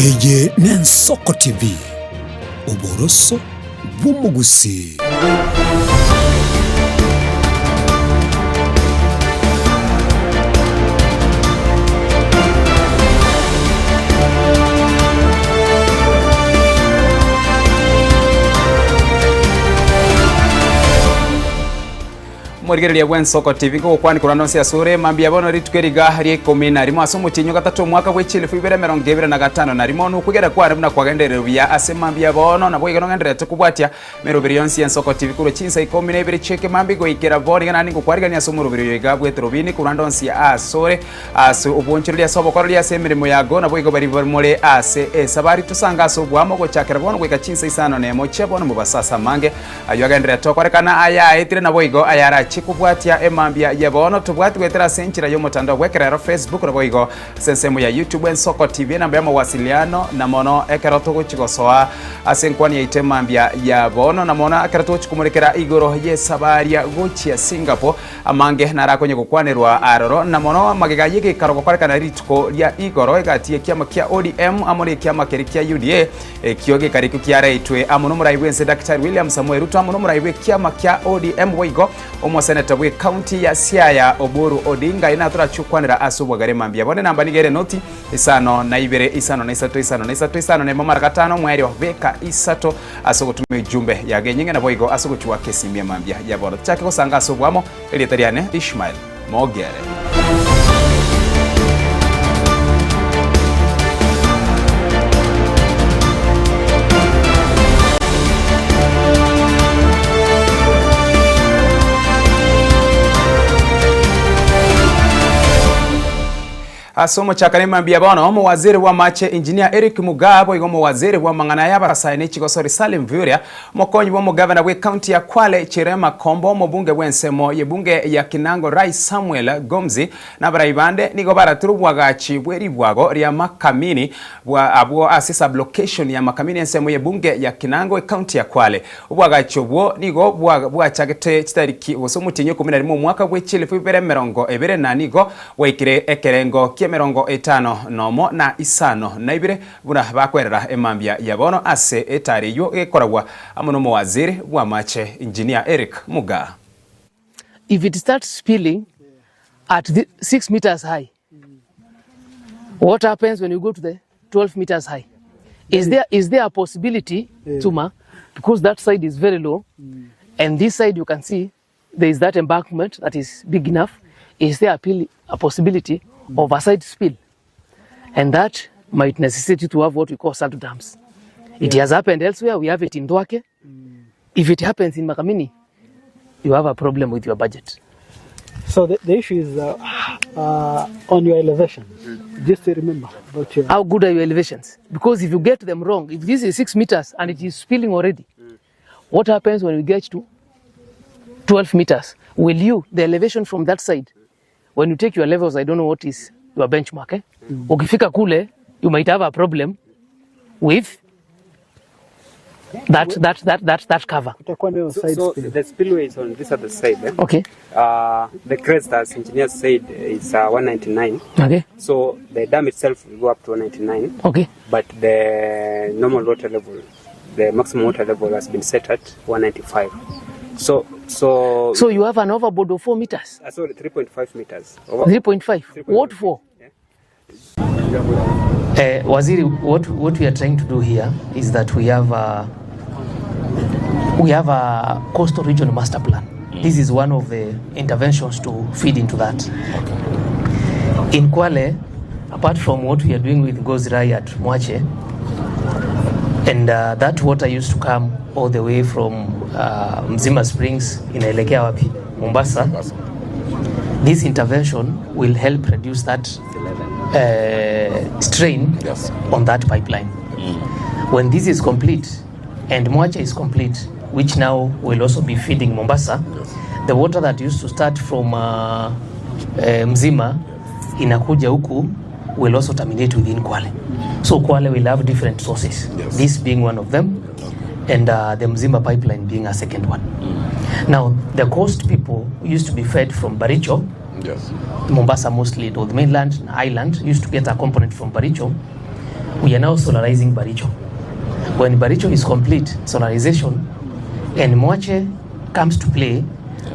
Eye n'Ensoko TV, oboroso bw'omogusii. Omorigereria bw'Ensoko TV nkogokwania korwa nonsi ase ore mambia bono rituko eriga ria ikomi na rimo ase omotienyi o gatato omwaka bwe chilifu ibere emerongo ebere na gatano na rimo nokwegera kwane buna kwagenderire buya ase mambia bono naboigo nogendererete kobwatia meroberi yonsi y'Ensoko TV korwa chinsa ikomi na ibere chi'ekemambia goikera bono iga naende ngokwarigania ase omoroberi oyo iga bw'etorobini korwa ndonsi ase ore ase obwonchoreria ase obokoreri ase emeremo yago naboigo baria more ase esabari tosange ase oboamo gochakera bono goika chinsa isano nemo chia bono mobaso ase amange Ayio agendererete gokorekana ayaetire naboigo ayarachie kobwatia emambia ye bono tobwati goetera ase enchera y'omotandao bw'ekerero Facebook naboigo ase ensemo ya YouTube Ensoko TV enamba y'amawasiliano na mono ekero togochi gosoa ase enkwani yaito emambia ya bono na mono ekero togochi komorekera igoro y'esabaria gochia Singapore amange narakonye gokwanerwa aroro na mono magega y'egeikaro gokorekana rituko ria igoro egati y'ekiama kia ODM amo n'ekiama keria kia UDA Ekio gekarikio kiareitwe amo nomorai bw'ense Daktari William Samoei Ruto amo nomorai bw'ekiama kia ODM boigo omoseneta bw'ecounty ya Siaya Oburu Odinga. Aye natorachie gokwanera ase obwagare mambia bono enamba nigo ere noti isano na ibere isano na isato isano na isato isano na emo mara gatano omwerio beka isato ase ogotuma ejumbe yago enyinge naboigo ase ogochua kesimia mambia ya bono. Tochake gosanga ase obwamo erieta riane Ishmael Mogere. Ase omochakano mambia bono, omowaziri bw'amache Engineer Eric Mugaa boigo omowaziri bw'amang'ana y'abasae ne chigosori Salim Vuria Omokonyi bw'omogavana bw'ecounty ya Kwale Cherema Kombo, omobunge bw'ensemo y'ebunge ya Kinango Rais Samuel Gomzi na abarai bande nigo baratire obwagachi bwe ribwago ria Makamini bwa abwo ase sub-location ya Makamini ensemo y'ebunge ya Kinango ecounty ya Kwale. Obwagachi obwo nigo bwachagete chitariki gose omotienyi o ikomi na rimo omwaka bwe chielfu ibere emerongo ebere na nigo bwaikire ekerengo ki'emerongo etano nomo na isano na ibere Buna bakwerera emambia ya bono ase etari eyio gekoragwa amo nomowaziri bw'amache Engineer Eric Mugaa. If it starts spilling at the 6 meters high, what happens when you go to the 12 meters high? Is there, is there a possibility, Tuma, because that side is very low, and this side you can see there is that embankment that is big enough, is there a, pil- a possibility of a side spill? And that might necessitate to have what we call salt dams. It has happened elsewhere. We have it in Thwake. If it happens in Makamini, you have a problem with your budget. So the, the issue is uh, uh, on your elevation. Just remember about your How good are your elevations? Because if you get them wrong, if this is 6 meters and it is spilling already, what happens when we get to 12 meters? Will you, the elevation from that side, when you take your levels, I don't know what is your benchmark, eh? Ukifika kule, you might have a problem with that, that, that, that, that cover. kutakuwa na hiyo So, side so spill. the spillway is on this other side. Eh? Okay. The crest, as engineers said, is 199. Okay. So the dam itself will go up to 199. Okay. But the normal water level, the maximum water level has been set at 195. So, so, So you have an overboard of 4 meters. sorry, 3.5 meters. Over, 3.5. What for? Waziri, what, what we are trying to do here is that we have a, we have a coastal region master plan. This is one of the interventions to feed into that. In Kwale, apart from what we are doing with Gozirai at Mwache, and that water used to come all the way from Mzima Springs inaelekea wapi? Mombasa. This intervention will help reduce that strain Yes. on that pipeline. When this is complete and Mwache is complete, which now will also be feeding Mombasa, Yes. the water that used to start from Mzima inakuja huku will also terminate within Kwale. So Kwale will have different sources, Yes. this being one of them, and the Mzima pipeline being a second one. Now, the coast people used to be fed from Baricho, Yes. Mombasa mostly, or the mainland and island used to get a component from Baricho. We are now solarizing Baricho. When Baricho is complete, solarization, and Mwache comes to play,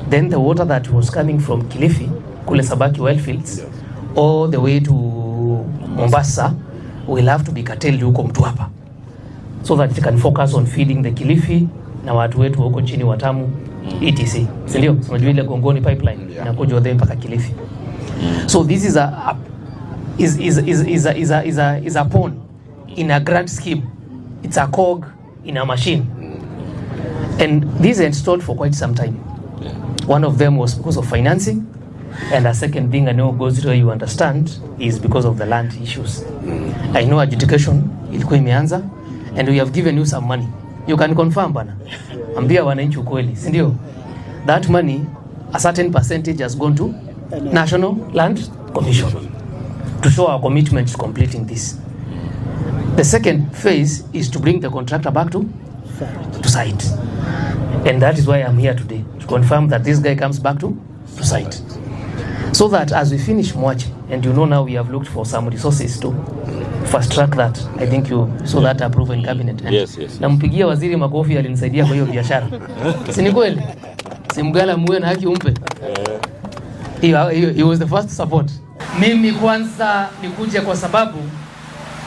then the water that was coming from Kilifi, kule Sabaki wellfields, yes, all the way to Mombasa will have to be curtailed huko Mtwapa so that it can focus on feeding the Kilifi na watu wetu huko chini Watamu etc. Si ndio? Unajua ile Gongoni pipeline inakuja all the way mpaka Kilifi. So this is a is is is is a, is a, is a, is a pawn in a grand scheme. It's a cog in a machine. And these are installed for quite some time. One of them was because of financing, and a second thing I know goes to you understand is because of the land issues. I know adjudication ilikuwa imeanza and we have given you some money. You can confirm bana. Ambia wananchi ukweli, si ndio? That money, a certain percentage has gone to National Land Commission to show our commitment to completing this. The second phase is to bring the contractor back to site. And that is why I'm here today, to confirm that this guy comes back to site. So that as we finish Mwache, and you know now we have looked for some resources to fast track that. I think you saw that approval in cabinet. And Yes. Nampigia waziri makofi, alinisaidia kwa hiyo biashara. Si ni kweli? Si mgala muwe na haki umpe. He was the first to support. Mimi kwanza nikuje kwa sababu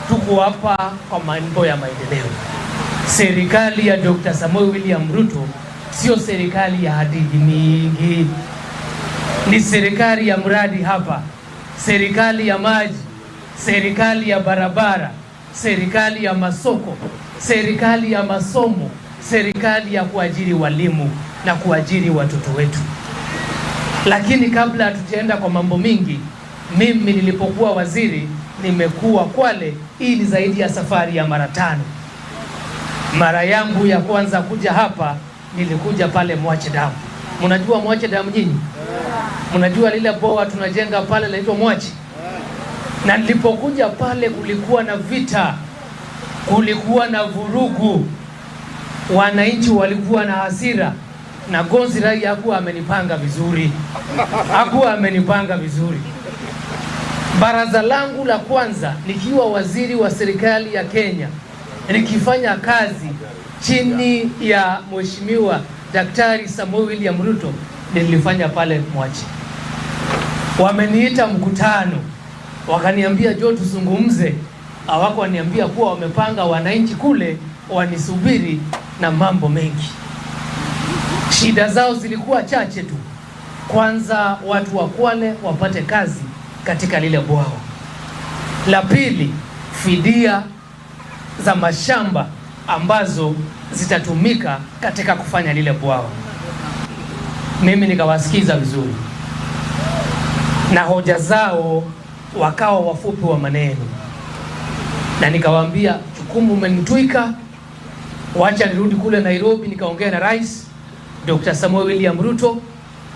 tuko hapa kwa mambo ya maendeleo. Serikali ya Dr. Samoei William Ruto sio serikali ya hadithi mingi, ni serikali ya mradi hapa, serikali ya maji, serikali ya barabara, serikali ya masoko, serikali ya masomo, serikali ya kuajiri walimu na kuajiri watoto wetu. Lakini kabla hatujaenda kwa mambo mingi, mimi nilipokuwa waziri nimekuwa Kwale, hii ni zaidi ya safari ya mara 5. Mara yangu ya kwanza kuja hapa nilikuja pale Mwache Dam. Mnajua Mwache Dam nyinyi? Mnajua lile boa tunajenga pale linaitwa Mwache? Na nilipokuja pale kulikuwa na vita, kulikuwa na vurugu, wananchi walikuwa na hasira, na Gonzi Rai hakuwa amenipanga vizuri, hakuwa amenipanga vizuri. Baraza langu la kwanza nikiwa waziri wa serikali ya Kenya, nikifanya kazi chini ya Mheshimiwa Daktari Samoei William Ruto, nilifanya pale Mwache. Wameniita mkutano, wakaniambia njoo tuzungumze. Hawako waniambia kuwa wamepanga wananchi kule wanisubiri na mambo mengi. Shida zao zilikuwa chache tu. Kwanza, watu wa Kwale wapate kazi katika lile bwawa. La pili, fidia za mashamba ambazo zitatumika katika kufanya lile bwawa. Mimi nikawasikiza vizuri na hoja zao wakawa wafupi wa maneno, na nikawaambia jukumu umenitwika, wacha nirudi kule Nairobi nikaongea na Rais Dr. Samoei William Ruto.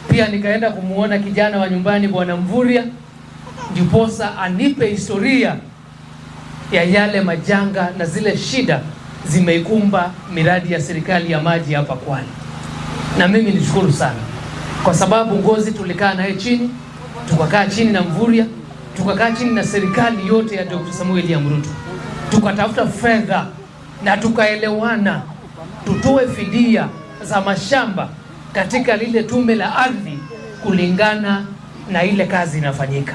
Pia nikaenda kumuona kijana wa nyumbani Bwana Mvurya, ndiposa anipe historia ya yale majanga na zile shida zimeikumba miradi ya serikali ya maji hapa Kwale. Na mimi nishukuru sana kwa sababu Ngozi tulikaa naye chini, tukakaa chini na Mvurya, tukakaa chini na serikali yote ya Dr. Samoei William Ruto, tukatafuta fedha na tukaelewana tutoe fidia za mashamba katika lile tume la ardhi kulingana na ile kazi inafanyika.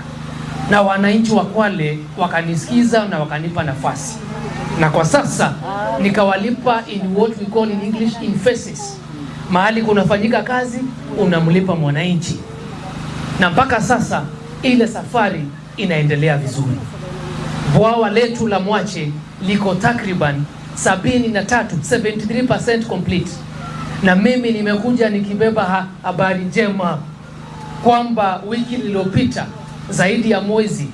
Na wananchi wa Kwale wakanisikiza na wakanipa nafasi, na kwa sasa nikawalipa in what we call in English in phases. Mahali kunafanyika kazi unamlipa mwananchi, na mpaka sasa ile safari inaendelea vizuri. Bwawa letu la Mwache liko takriban 73, 73% complete, na mimi nimekuja nikibeba habari njema kwamba wiki iliyopita zaidi ya mwezi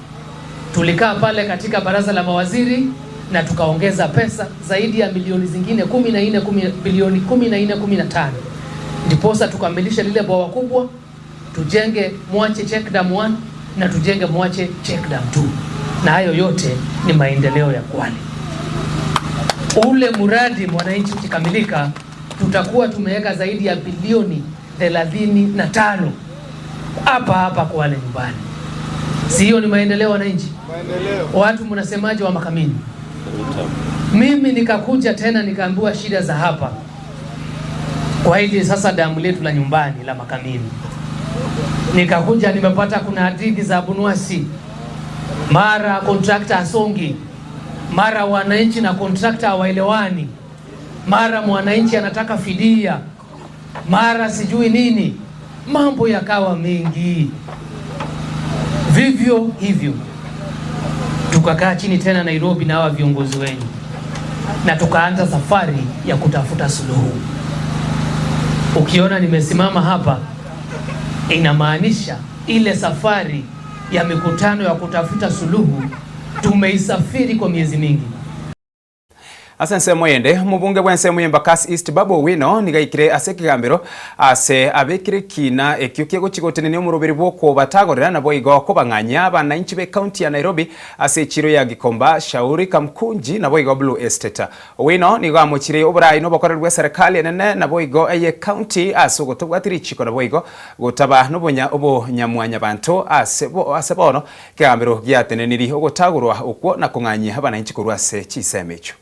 tulikaa pale katika baraza la mawaziri na tukaongeza pesa zaidi ya milioni zingine kumi na nne, kumi, bilioni kumi na nne, kumi na tano, ndiposa tukamilishe lile bwawa kubwa, tujenge Mwache Check Dam 1 na tujenge Mwache Check Dam 2, na hayo yote ni maendeleo ya Kwale. Ule mradi mwananchi ukikamilika, tutakuwa tumeweka zaidi ya bilioni 35 hapa hapa Kwale nyumbani. Si hiyo ni maendeleo wananchi? Maendeleo. Watu mnasemaje wa Makamini? Mimi nikakuja tena nikaambiwa shida za hapa kwa hili sasa damu letu la nyumbani la Makamini. Nikakuja nimepata kuna hadithi za Abunuwasi, mara kontrakta asongi, mara wananchi na kontrakta hawaelewani, mara mwananchi anataka fidia, mara sijui nini, mambo yakawa mengi. Vivyo hivyo tukakaa chini tena Nairobi na hawa viongozi wenu na tukaanza safari ya kutafuta suluhu. Ukiona nimesimama hapa, inamaanisha ile safari ya mikutano ya kutafuta suluhu tumeisafiri kwa miezi mingi. Ase ensemo eyende, omobunge bw'ensemo y'Embakasi East Babu Owino nigo aikire ase ekegambero ase abekire ekiina ekio kegochia gotenenia omoroberi bw'okobatagorera naboigo kobang'anyia abanainchi b'ecounty ya Nairobi ase echiro ya Gikomba, Shauri, Kamkunji naboigo Blue Estate. Owino nigo amochire oborai nobokoreri bw'eserekari enene naboigo ey'ecounty ase ogotobwati richiko naboigo gotaba nobonya obonyamwanyabanto ase ase bono ekegambero giateneniri ogotagorwa okwo na kong'anyia abanainchi korwa ase chinsemo echio.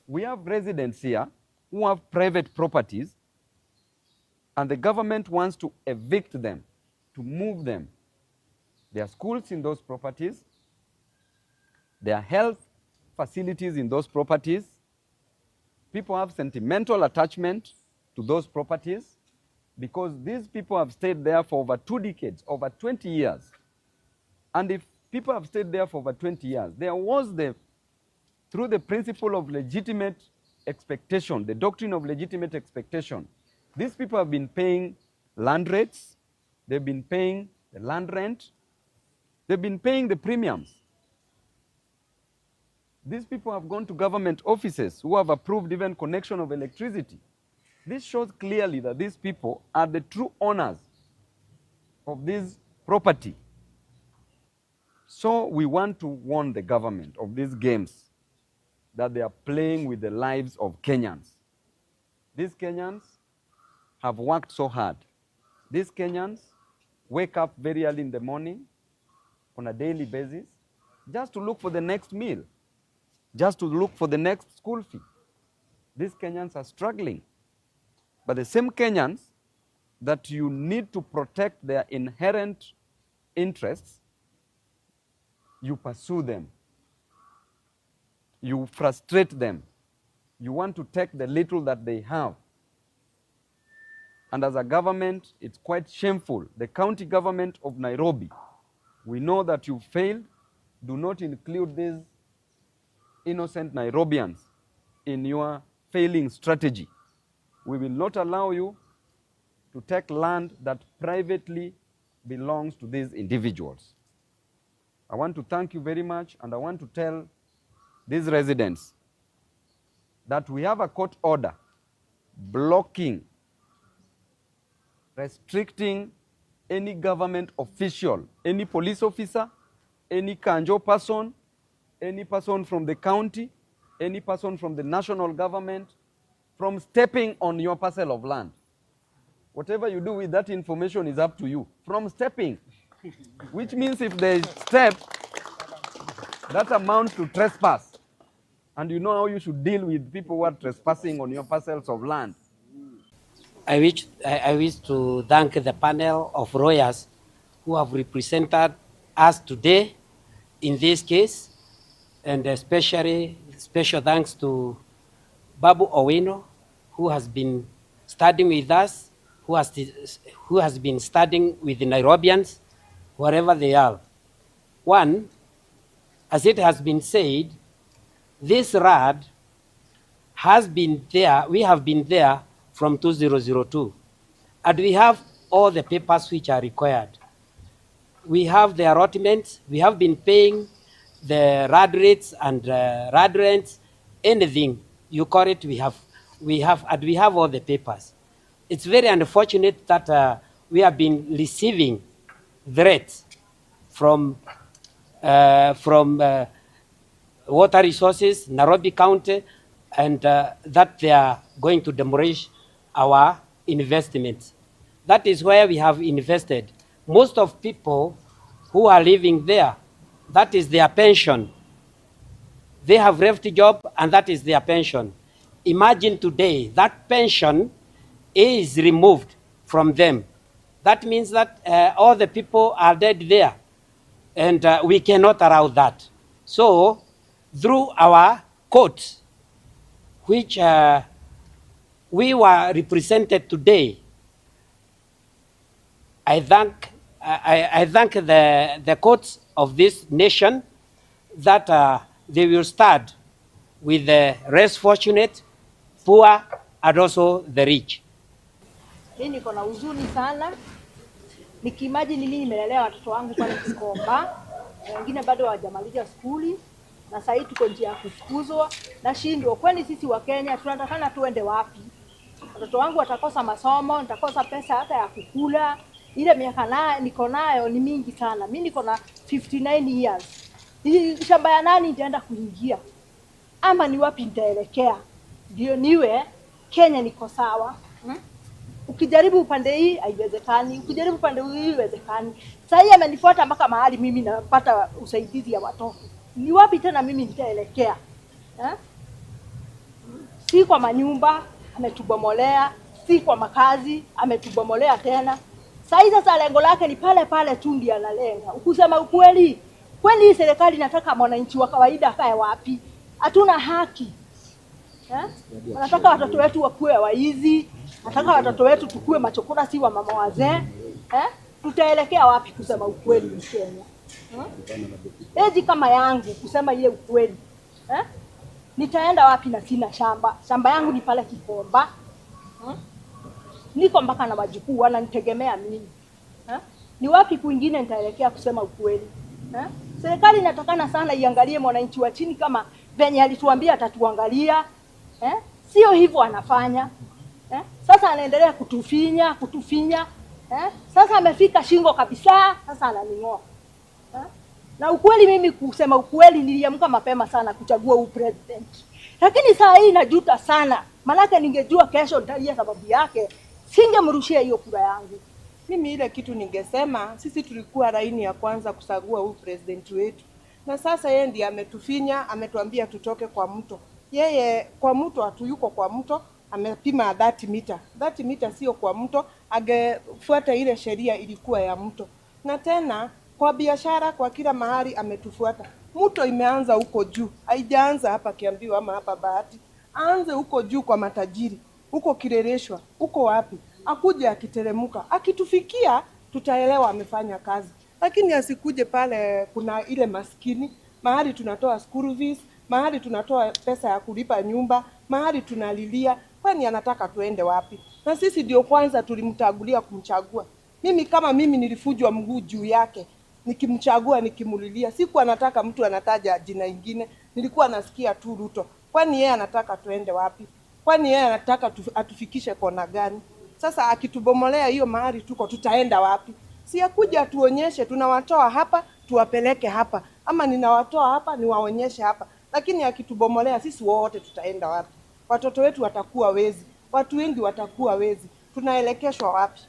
We have residents here who have private properties and the government wants to evict them, to move them. There are schools in those properties, there are health facilities in those properties, people have sentimental attachment to those properties because these people have stayed there for over 2 decades, over 20 years. And if people have stayed there for over 20 years, there was the, through the principle of legitimate expectation, the doctrine of legitimate expectation, these people have been paying land rates, they've been paying the land rent, they've been paying the premiums. These people have gone to government offices who have approved even connection of electricity. This shows clearly that these people are the true owners of this property. So we want to warn the government of these games that they are playing with the lives of Kenyans. These Kenyans have worked so hard. These Kenyans wake up very early in the morning on a daily basis just to look for the next meal, just to look for the next school fee. These Kenyans are struggling. But the same Kenyans that you need to protect their inherent interests, you pursue them. You frustrate them. You want to take the little that they have. And as a government, it's quite shameful. The county government of Nairobi, we know that you failed. Do not include these innocent Nairobians in your failing strategy. We will not allow you to take land that privately belongs to these individuals. I want to thank you very much, and I want to tell these residents that we have a court order blocking, restricting any government official, any police officer, any Kanjo person, any person from the county, any person from the national government, from stepping on your parcel of land. Whatever you do with that information is up to you. From stepping, which means if they step, that amounts to trespass. And you know how you should deal with people who are trespassing on your parcels of land. I wish to thank the panel of lawyers who have represented us today in this case, and especially special thanks to Babu Owino, who has been studying with us, who has been studying with the Nairobians, wherever they are. One, as it has been said, this RAD has been there, we have been there from 2002, and we have all the papers which are required. We have the allotments, we have been paying the RAD rates and RAD rents, anything you call it, and we have all the papers. It's very unfortunate that we have been receiving threats from Water Resources, Nairobi County, and that they are going to demolish our investments. That is where we have invested. Most of people who are living there, that is their pension. They have left job and that is their pension. Imagine today that pension is removed from them. That means that uh, all the people are dead there and uh, we cannot allow that. So through our court, which uh, we were represented today, I thank, I, I thank the, the courts of this nation that uh, they will start with the less fortunate, poor, and also the rich. Mimi niko na huzuni sana nikiimagine mimi nimelelea watoto wangu pale Kikomba, na wengine bado hawajamaliza skuli, na sasa hivi tuko njia ya kufukuzwa. Nashindwa, kwani sisi wa Kenya tunatakana tuende wapi? Watoto wangu watakosa masomo, nitakosa pesa hata ya kukula. Ile miaka na niko nayo ni mingi sana, mi niko na 59 years. Hii shamba ya nani nitaenda kuingia ama ni wapi nitaelekea ndio niwe Kenya niko sawa hmm? Ukijaribu upande hii haiwezekani, ukijaribu upande hii haiwezekani. Sasa hii amenifuata mpaka mahali mimi napata usaidizi ya watoto, ni wapi tena mimi nitaelekea eh? Si kwa manyumba ametubomolea, si kwa makazi ametubomolea tena. Sasa hii sasa lengo lake ni pale pale tu ndiye analenga. Ukusema ukweli, kweli hii serikali inataka mwananchi wa kawaida akae wapi? Hatuna haki eh? Wanataka watoto wetu wakuwe waizi, nataka watoto wetu tukue machokora, si wa mama wazee eh? Tutaelekea wapi kusema ukweli Mkenya hmm? Eji kama yangu kusema ile ukweli eh? Nitaenda wapi na sina shamba? Shamba yangu ni pale Kikomba hmm? Niko mpaka na wajukuu wananitegemea mimi eh? Ni wapi kwingine nitaelekea kusema ukweli eh? Serikali inatakana sana iangalie mwananchi wa chini kama venye alituambia atatuangalia eh? Sio hivyo anafanya eh? Sasa anaendelea kutufinya kutufinya eh? Sasa amefika shingo kabisa, sasa ananing'oa eh? Na ukweli mimi kusema ukweli, niliamka mapema sana kuchagua huu president, lakini saa hii najuta sana, manake ningejua kesho nitalia sababu yake, singemrushia hiyo kura yangu. Mimi ile kitu ningesema, sisi tulikuwa laini ya kwanza kuchagua huyu president wetu, na sasa yeye ndiye ametufinya, ametuambia tutoke kwa mto. Yeye kwa mto hatuyuko kwa mto, amepima 30 mita. 30 mita sio kwa mto, angefuata ile sheria ilikuwa ya mto. Na tena kwa biashara, kwa kila mahali ametufuata. Mto imeanza huko juu, haijaanza hapa Kiambiwa ama hapa Bahati. Aanze huko juu kwa matajiri, huko Kileleshwa, huko wapi, akuje akiteremuka, akitufikia tutaelewa amefanya kazi, lakini asikuje pale kuna ile maskini, mahali tunatoa school fees, mahali tunatoa pesa ya kulipa nyumba, mahali tunalilia. Kwani anataka tuende wapi? Na sisi ndio kwanza tulimtagulia kumchagua. Mimi kama mimi nilifujwa mguu juu yake nikimchagua nikimulilia, sikuwa nataka mtu anataja jina ingine, nilikuwa nasikia tu Ruto. Kwani yeye anataka tuende wapi? Kwani yeye anataka tu, atufikishe kona gani? Sasa akitubomolea hiyo mahali tuko, tutaenda wapi? Si akuja atuonyeshe, tunawatoa hapa tuwapeleke hapa, ama ninawatoa hapa niwaonyeshe hapa. Lakini akitubomolea sisi wote tutaenda wapi? Watoto wetu watakuwa wezi, watu wengi watakuwa wezi. Tunaelekeshwa wapi?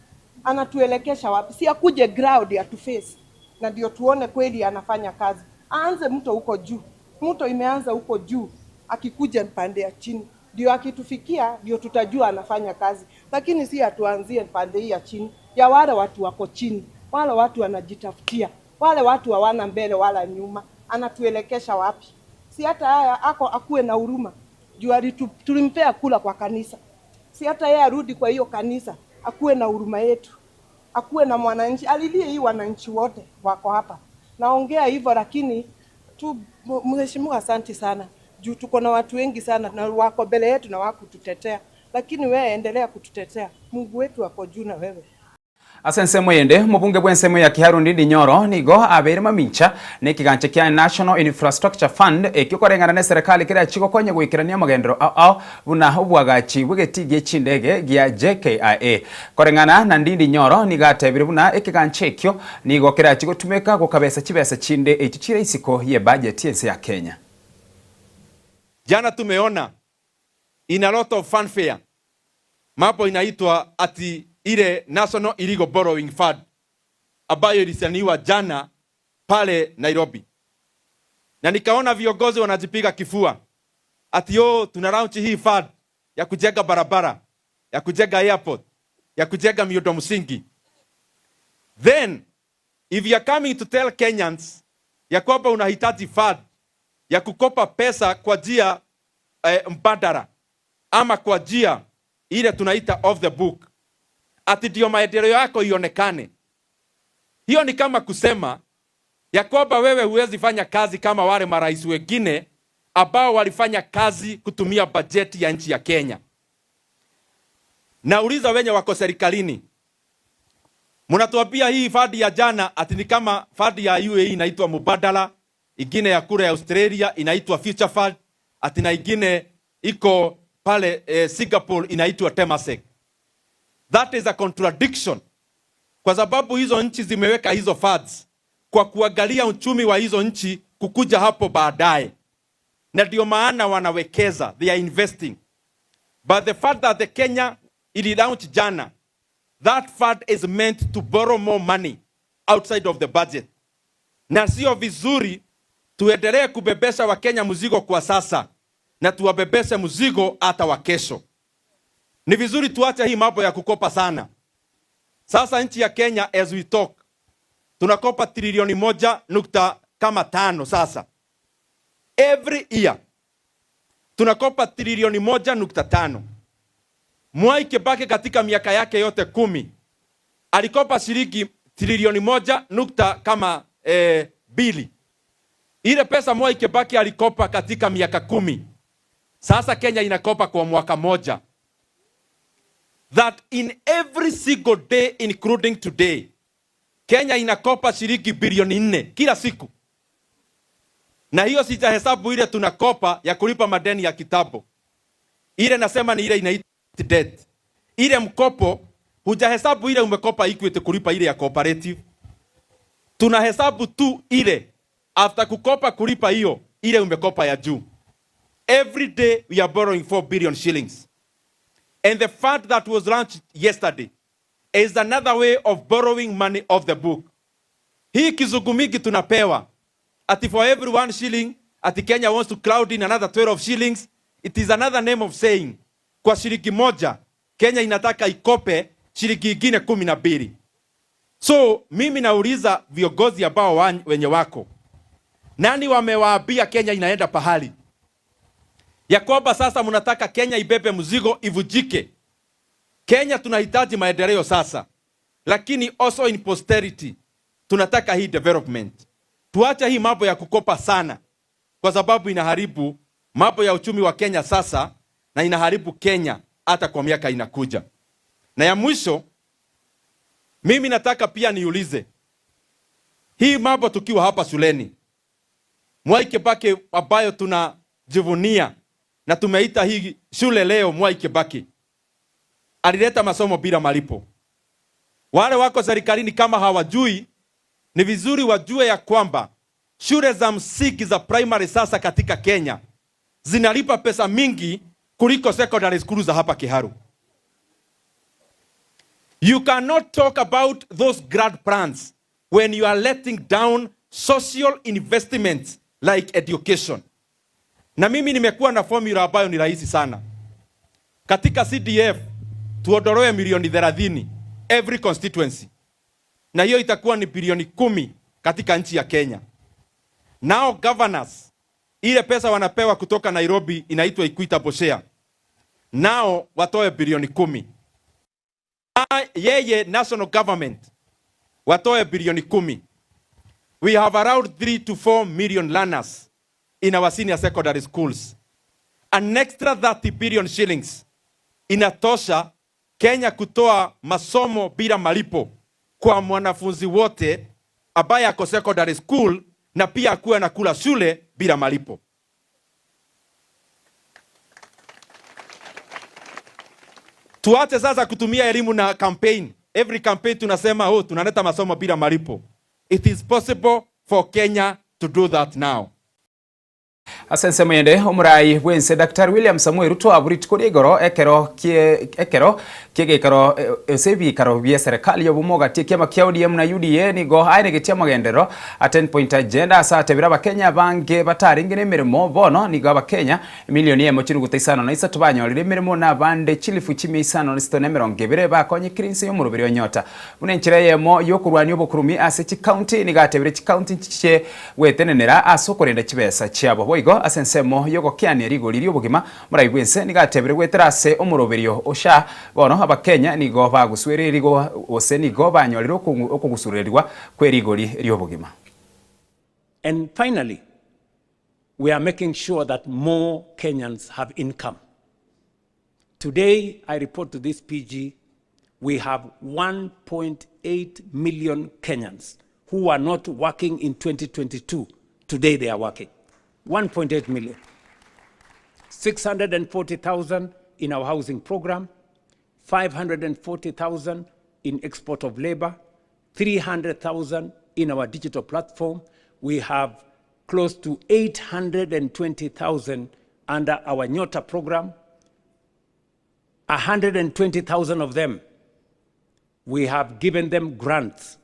Anatuelekesha wapi? Si akuje ground atuface na ndio tuone kweli anafanya kazi. Aanze mto huko juu, mto imeanza huko juu, akikuja pande ya chini ndio akitufikia, ndio tutajua anafanya kazi, lakini si atuanzie pande hii ya chini ya wale watu wako chini, wale watu wanajitafutia, wale watu hawana mbele wala nyuma. Anatuelekesha wapi? Si hata haya ako akuwe na huruma juu alitu, tulimpea kula kwa kanisa, si hata yeye arudi kwa hiyo kanisa akuwe na huruma yetu, akuwe na mwananchi, alilie hii wananchi wote wako hapa. Naongea hivyo lakini tu, mheshimiwa, asanti sana juu tuko na watu wengi sana na wako mbele yetu na wakututetea, lakini wewe endelea kututetea. Mungu wetu ako juu na wewe. Ase ensemo eyende omobunge bwa ensemo ya Kiharu Ndindi Nyoro nigo abeire mamincha na ekigancha kia National Infrastructure Fund ekio koreng'ana na eserekari keria chigokonya goikerania amagendero ao ao buna obwagachi bwa egeti gia chindege gia JKIA. Koreng'ana na Ndindi Nyoro nigo atebire buna ekigancha ekio nigo keria chigotumeka gokabesa chibesa chinde echio chire isiko ye budget ense ya Kenya. Jana tumeona in a lot of fanfare mambo inaitwa ati ile National Illegal Borrowing Fund ambayo ilisainiwa jana pale Nairobi. Na nikaona viongozi wanajipiga kifua ati oh, tuna launch hii fund ya kujenga barabara, ya kujenga airport, ya kujenga miundo msingi. Then if you are coming to tell Kenyans ya kwamba unahitaji fund ya kukopa pesa kwa njia eh, mbadala ama kwa njia ile tunaita off the book, ati ndio maendeleo yako ionekane, hiyo ni kama kusema ya kwamba wewe huwezi fanya kazi kama wale marais wengine ambao walifanya kazi kutumia bajeti ya nchi ya Kenya. Nauliza wenye wako serikalini, mnatuambia hii fadi ya jana ati ni kama fadi ya UAE inaitwa Mubadala, ingine ya kura ya Australia inaitwa Future Fund, ati na ingine iko pale eh, Singapore inaitwa Temasek. That is a contradiction, kwa sababu hizo nchi zimeweka hizo funds kwa kuangalia uchumi wa hizo nchi kukuja hapo baadaye, na ndio maana wanawekeza, they are investing. But the fact that the Kenya ili launch jana, that fund is meant to borrow more money outside of the budget, na sio vizuri tuendelee kubebesha Wakenya mzigo kwa sasa na tuwabebeshe mzigo hata wa kesho. Ni vizuri tuache hii mambo ya kukopa sana. Sasa nchi ya Kenya as we talk tunakopa trilioni moja nukta kama tano sasa every year tunakopa trilioni moja nukta tano. Mwai Kibaki katika miaka yake yote kumi alikopa shilingi trilioni moja nukta kama eh, mbili. Ile pesa Mwai Kibaki alikopa katika miaka kumi, sasa Kenya inakopa kwa mwaka moja. That in every single day including today Kenya inakopa shilingi bilioni nne kila siku, na hiyo sijahesabu ile tunakopa ya kulipa madeni ya kitambo. Ile nasema ni ile inaitwa debt. Ile mkopo hujahesabu ile umekopa Equity kulipa ile ya cooperative. Tunahesabu tu ile after kukopa kulipa hiyo ile umekopa ya juu. Every day we are borrowing 4 billion shillings. And the fund that was launched yesterday is another way of borrowing money off the book. Hii kizungu mingi tunapewa ati for every one shilling ati Kenya wants to crowd in another 12 shillings. It is another name of saying kwa shilingi moja Kenya inataka ikope shilingi ingine kumi na mbili. So mimi nauliza viongozi ambao wenye wako nani wamewaambia Kenya inaenda pahali ya kwamba sasa mnataka Kenya ibebe mzigo ivujike. Kenya tunahitaji maendeleo sasa, lakini also in posterity tunataka hii development. Tuache hii mambo ya kukopa sana, kwa sababu inaharibu mambo ya uchumi wa Kenya sasa na inaharibu Kenya hata kwa miaka inakuja. Na ya mwisho, mimi nataka pia niulize hii mambo tukiwa hapa shuleni Mwai Kibaki ambayo tunajivunia na tumeita hii shule leo Mwai Kibaki alileta masomo bila malipo. Wale wako serikalini kama hawajui, ni vizuri wajue ya kwamba shule za msingi za primary sasa katika Kenya zinalipa pesa mingi kuliko secondary school za hapa Kiharu. You cannot talk about those grad plans when you are letting down social investments like education. Na mimi nimekuwa na formula ambayo ni rahisi sana. Katika CDF tuondolewe milioni 30 every constituency, na hiyo itakuwa ni bilioni kumi katika nchi ya Kenya. Nao governors, ile pesa wanapewa kutoka Nairobi inaitwa equitable share, nao watoe bilioni kumi. Yeye national government watoe bilioni kumi. We have around 3 to 4 million learners in our senior secondary schools. An extra 30 billion shillings inatosha Kenya kutoa masomo bila malipo kwa mwanafunzi wote ambaye ako secondary school na pia akuwe anakula shule bila malipo. Tuache sasa kutumia elimu na campaign. Every campaign tunasema oh, tunaleta masomo bila malipo. It is possible for Kenya to do that now. Ase ensemo ende, omorai bw'ense Daktari William Samoei Ruto abwo rituko ria igoro ekero kie ekero ki'egeikaro ase ebiikaro bie serikali y'obomo gati ekiama kia ODM na UDA nigo aenegetie amagenderero a Ten Point Agenda ase atebire abakenya abange batarenge nemeremo bono nigo abakenya emilioni eyemo chinuguta isano na isato banyorire emeremo na abande chilifu chimia isano na isatu na emerongo ebere bakonyekire inse y'omoroberi o Nyota Buna enchera eyemo y'okorwania obokurumi ase chikaunti, nigo atebire chikaunti nchiche gwetenenera ase okorenda chibesa chiabo. Boigo ase ensemo y'ogokeania rigori ri'obogima, morai bw'ense nigo atebire goetera ase omoroberio o SHA, bono Abakenya nigo bagusuererigwa gose nigo banyorire okogusurerigwa kwe rigori ri'obogima. And finally, we are making sure that more Kenyans have income. Today, I report to this PG, we have 1.8 million Kenyans who were not working in 2022. Today they are working. 1.8 million. 640,000 in our housing program, 540,000 in export of labor, 300,000 in our digital platform. We have close to 820,000 under our Nyota program. 120,000 of them, we have given them grants.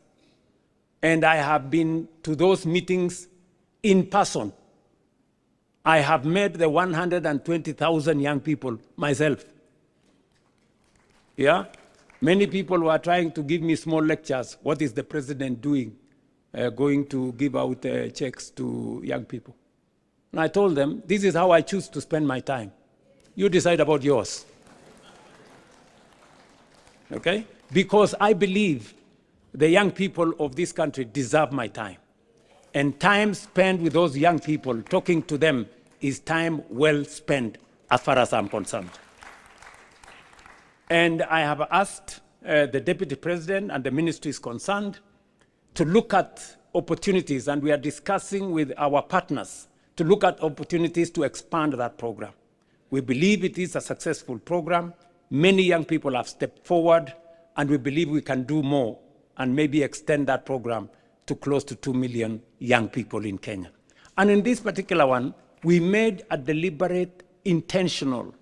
And I have been to those meetings in person. I have met the 120,000 young people myself. Yeah? Many people were trying to give me small lectures. What is the president doing? Uh, going to give out uh, checks to young people. And I told them, this is how I choose to spend my time. You decide about yours. Okay? Because I believe the young people of this country deserve my time. And time spent with those young people, talking to them, is time well spent as far as I'm concerned. And I have asked uh, the deputy president and the ministries concerned to look at opportunities, and we are discussing with our partners to look at opportunities to expand that program. We believe it is a successful program. Many young people have stepped forward, and we believe we can do more and maybe extend that program to close to 2 million young people in Kenya. And in this particular one, we made a deliberate, intentional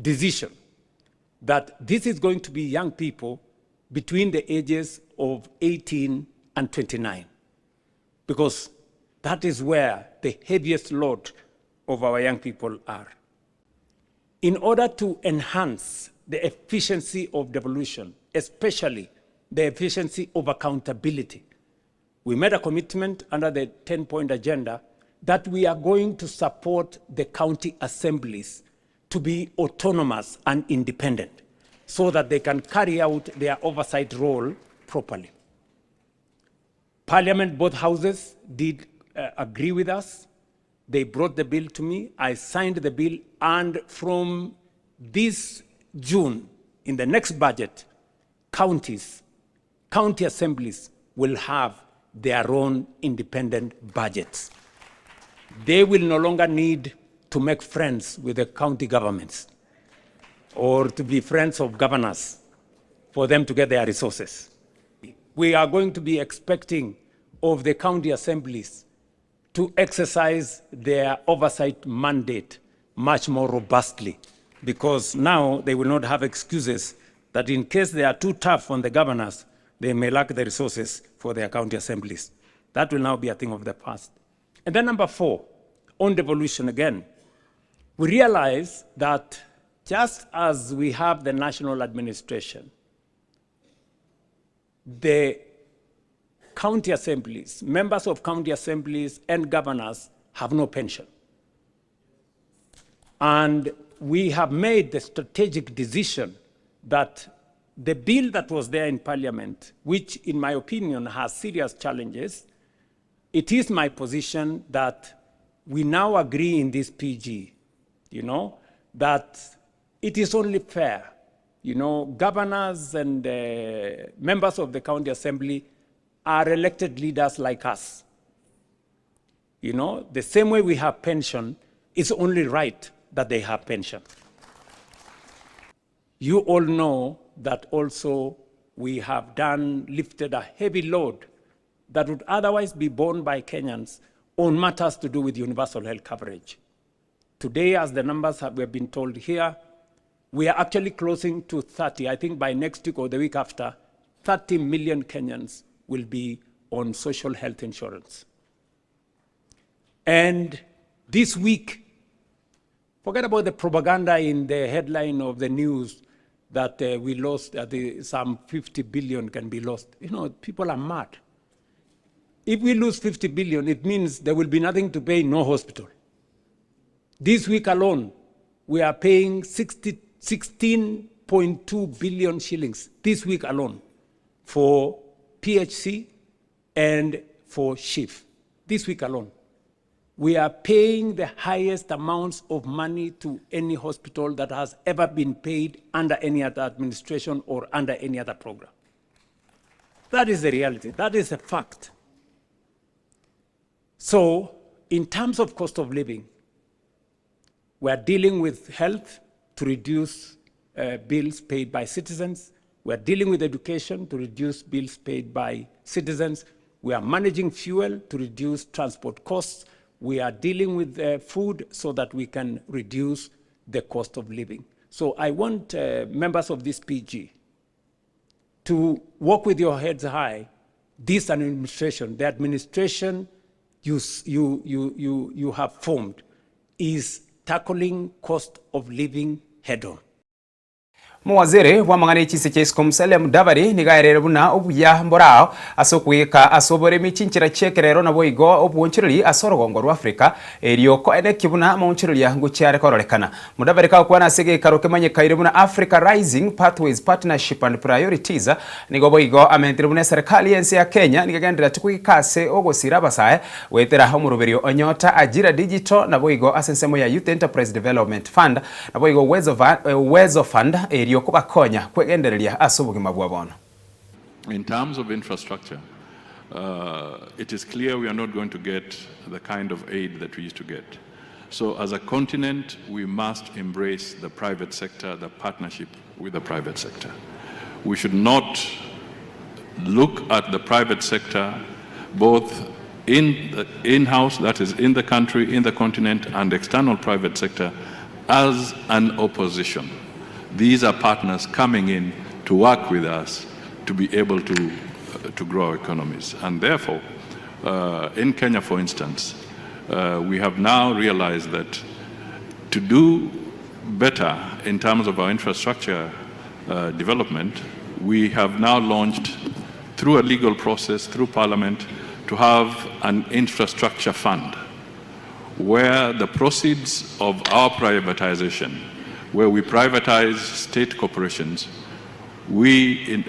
decision that this is going to be young people between the ages of 18 and 29, because that is where the heaviest load of our young people are. In order to enhance the efficiency of devolution, especially the efficiency of accountability, we made a commitment under the 10-point agenda that we are going to support the county assemblies to be autonomous and independent so that they can carry out their oversight role properly. Parliament, both houses, did uh, agree with us. They brought the bill to me. I signed the bill, and from this June, in the next budget, counties, county assemblies will have their own independent budgets. They will no longer need to make friends with the county governments or to be friends of governors for them to get their resources. We are going to be expecting of the county assemblies to exercise their oversight mandate much more robustly because now they will not have excuses that in case they are too tough on the governors, they may lack the resources for their county assemblies. That will now be a thing of the past. And then number four, on devolution again, we realize that just as we have the national administration, the county assemblies, members of county assemblies and governors have no pension. And we have made the strategic decision that the bill that was there in parliament, which in my opinion has serious challenges, it is my position that we now agree in this PG, you know, that it is only fair, you know, governors and uh, members of the county assembly are elected leaders like us. You know, the same way we have pension, it's only right that they have pension. You all know that also we have done, lifted a heavy load that would otherwise be borne by Kenyans on matters to do with universal health coverage. Today, as the numbers have, we have been told here, we are actually closing to 30. I think by next week or the week after, 30 million Kenyans will be on social health insurance. And this week, forget about the propaganda in the headline of the news that we lost, some 50 billion can be lost. You know, people are mad. If we lose 50 billion, it means there will be nothing to pay, no hospital. This week alone, we are paying 16.2 billion shillings this week alone for PHC and for SHIF. This week alone. We are paying the highest amounts of money to any hospital that has ever been paid under any other administration or under any other program. That is the reality. That is a fact. So, in terms of cost of living, we are dealing with health to reduce bills paid by citizens. We are dealing with education to reduce bills paid by citizens. We are managing fuel to reduce transport costs. We are dealing with food so that we can reduce the cost of living. So I want members of this PG to walk with your heads high. This administration, the administration you have formed, is tackling cost of living head on. Omowaziri bw'amang'ana y'echise chia isiko Musalia Mudavadi nigo aerire buna obuya mborao ase okoegeka ase oboremi chinchera chi'ekerero naboigo obwoonchoreri ase orogongo rwa Africa erio koenekia buna amaonchoreria ngochia are kororekana. Mudavadi kagokwana ase egeikaro kemanyekaire buna Africa Rising Pathways Partnership and Priorities nigo boigo amentire buna eserekari y'ense ya Kenya nigo egendererete koegeka ase ogosira abasae goetera omoroberio o Nyota Ajira Digital naboigo ase ensemo ya Youth Enterprise Development Fund Naboigo Uwezo Fund erio kobakonya kwegendereria ase obogima bwa bono. In terms of infrastructure, it is clear we are not going to get the kind of aid that we used to get. So as a continent, we must embrace the private sector, the partnership with the private sector. We should not look at the private sector both in the in-house, that is in the country, in the continent, and external private sector as an opposition. These are partners coming in to work with us to be able to, to grow our economies. And therefore, in Kenya, for instance, we have now realized that to do better in terms of our infrastructure development, we have now launched through a legal process, through parliament, to have an infrastructure fund where the proceeds of our privatization, where we privatize state corporations, we in,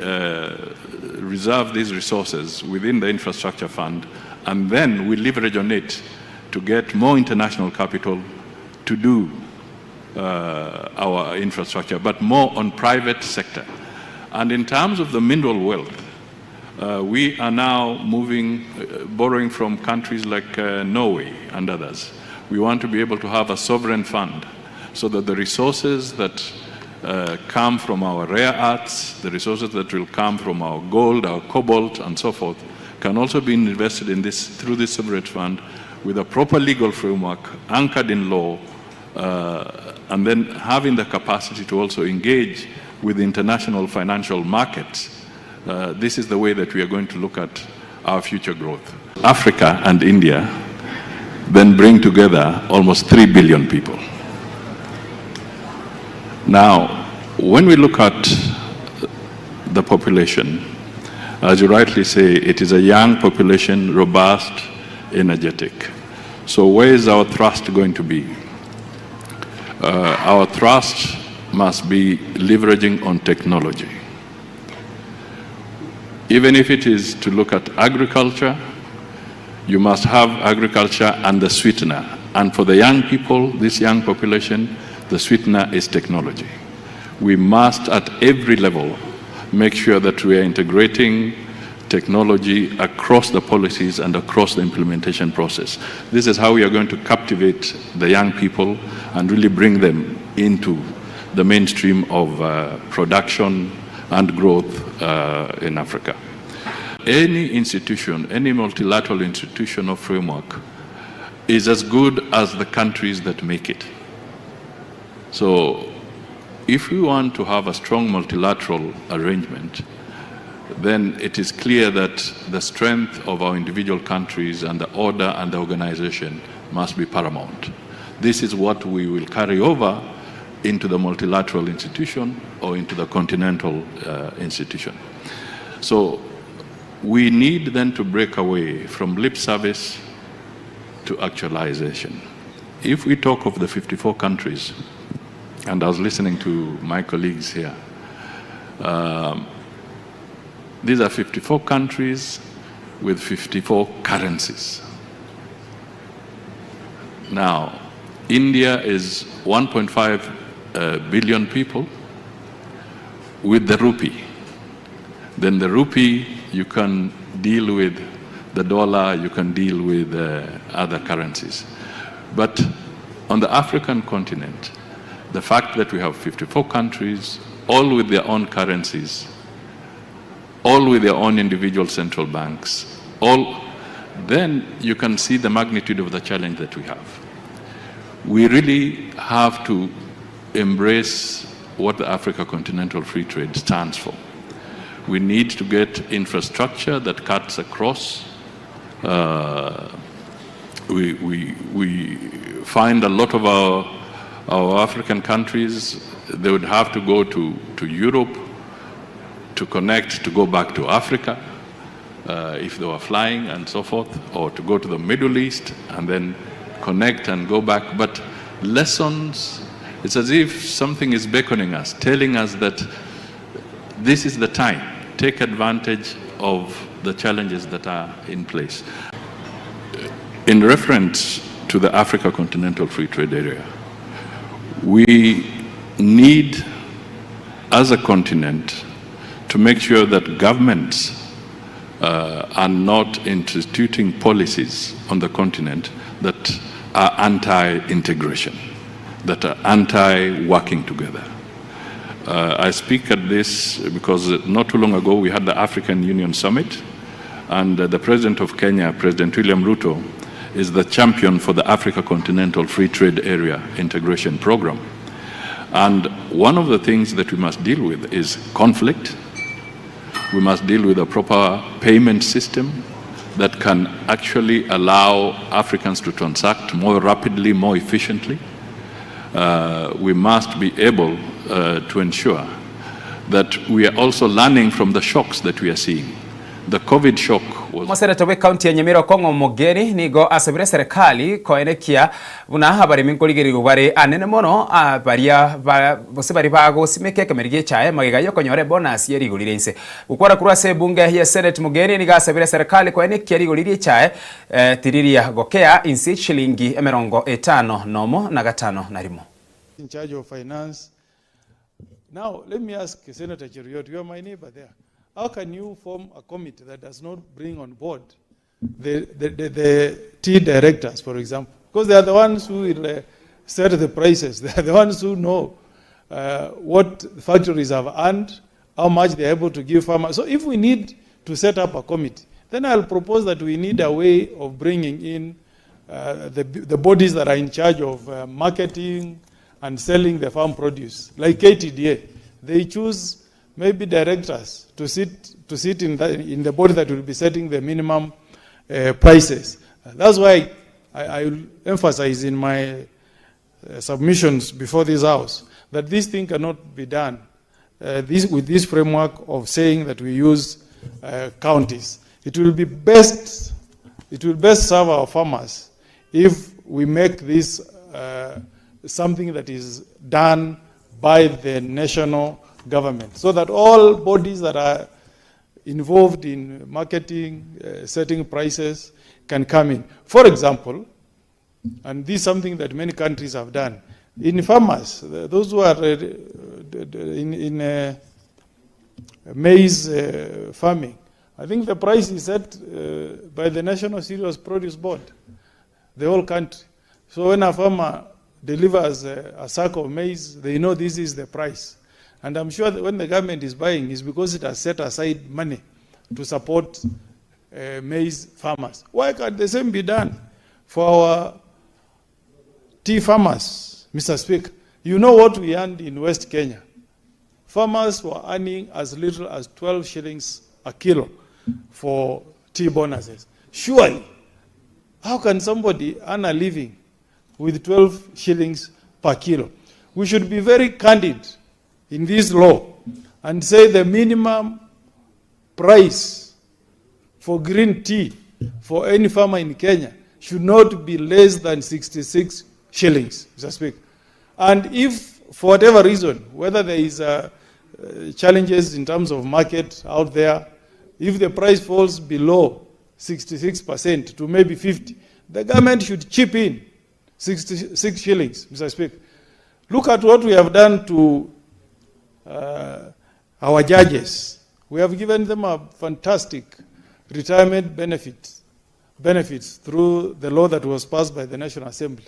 reserve these resources within the infrastructure fund, and then we leverage on it to get more international capital to do our infrastructure, but more on private sector. And in terms of the mineral wealth, we are now moving, borrowing from countries like Norway and others. We want to be able to have a sovereign fund so that the resources that come from our rare earths, the resources that will come from our gold, our cobalt, and so forth, can also be invested in this through this sovereign fund with a proper legal framework anchored in law, and then having the capacity to also engage with international financial markets. This is the way that we are going to look at our future growth. Africa and India then bring together almost 3 billion people. Now, when we look at the population, as you rightly say, it is a young population, robust, energetic. So where is our thrust going to be? Our thrust must be leveraging on technology. Even if it is to look at agriculture, you must have agriculture and the sweetener. And for the young people, this young population, the sweetener is technology. We must, at every level, make sure that we are integrating technology across the policies and across the implementation process. This is how we are going to captivate the young people and really bring them into the mainstream of production and growth in Africa. Any institution, any multilateral institutional framework is as good as the countries that make it. So if we want to have a strong multilateral arrangement, then it is clear that the strength of our individual countries and the order and the organization must be paramount. This is what we will carry over into the multilateral institution or into the continental institution. So we need then to break away from lip service to actualization. If we talk of the 54 countries, and I was listening to my colleagues here, these are 54 countries with 54 currencies. Now, India is 1.5 billion people with the rupee. Then the rupee, you can deal with the dollar, you can deal with other currencies. But on the African continent, the fact that we have 54 countries, all with their own currencies, all with their own individual central banks, all, then you can see the magnitude of the challenge that we have. We really have to embrace what the Africa Continental Free Trade stands for. We need to get infrastructure that cuts across. We find a lot of our African countries, they would have to go to Europe to connect, to go back to Africa, if they were flying and so forth, or to go to the Middle East and then connect and go back. But lessons, it's as if something is beckoning us, telling us that this is the time. Take advantage of the challenges that are in place. In reference to the Africa Continental Free Trade Area, we need, as a continent, to make sure that governments are not instituting policies on the continent that are anti-integration, that are anti-working together. I speak at this because not too long ago we had the African Union Summit, and the President of Kenya, President William Ruto, is the champion for the Africa Continental Free Trade Area Integration Program. And one of the things that we must deal with is conflict. We must deal with a proper payment system that can actually allow Africans to transact more rapidly, more efficiently. We must be able to ensure that we are also learning from the shocks that we are seeing. The COVID shock was... Omoseneto bw'ecounty ya Nyamira Okong'o Omogeni nigo asabire serikali koenekia buna abaremi nkorigererigwa bare anene mono baria gose baria bagosimeka ekemeri gi'echae magega y'okonyora ebonus ye rigori ria inse. Gokwana korwa ase ebunge ya Senate Mogeni nigo asabire serikali koenekia rigori ri'echae tiriria gokea inse chilingi emerongo etano nomo na gatano na rimo. In charge of finance. Now, let me ask Senator Cheruiyot, you are my neighbor there. How can you form a committee that does not bring on board the tea directors, for example? Because they are the ones who will set the prices. They are the ones who know what factories have earned, how much they are able to give farmers. So if we need to set up a committee, then I'll propose that we need a way of bringing in the bodies that are in charge of marketing and selling the farm produce, like KTDA. They choose maybe directors to sit in the body that will be setting the minimum prices. That's why I will emphasize in my submissions before this House that this thing cannot be done with this framework of saying that we use counties. It will be best, it will best serve our farmers if we make this something that is done by the national government, so that all bodies that are involved in marketing, setting prices, can come in. For example, and this is something that many countries have done, in farmers, those who are in maize farming, I think the price is set by the National Cereals Produce Board, the whole country. So when a farmer delivers a sack of maize, they know this is the price. And I'm sure that when the government is buying, it's because it has set aside money to support maize farmers. Why can't the same be done For our tea farmers, Mr. Speaker, you know what we earned in West Kenya? Farmers were earning as little as 12 shillings a kilo for tea bonuses. Surely, how can somebody earn a living with 12 shillings per kilo? We should be very candid in this law and say the minimum price for green tea for any farmer in Kenya should not be less than 66 shillings, Mr. Speaker. And if, for whatever reason, whether there is challenges in terms of market out there, if the price falls below 66% to maybe 50, the government should chip in 66 shillings, Mr. Speaker. Look at what we have done to our judges. We have given them a fantastic retirement benefits through the law that was passed by the National Assembly.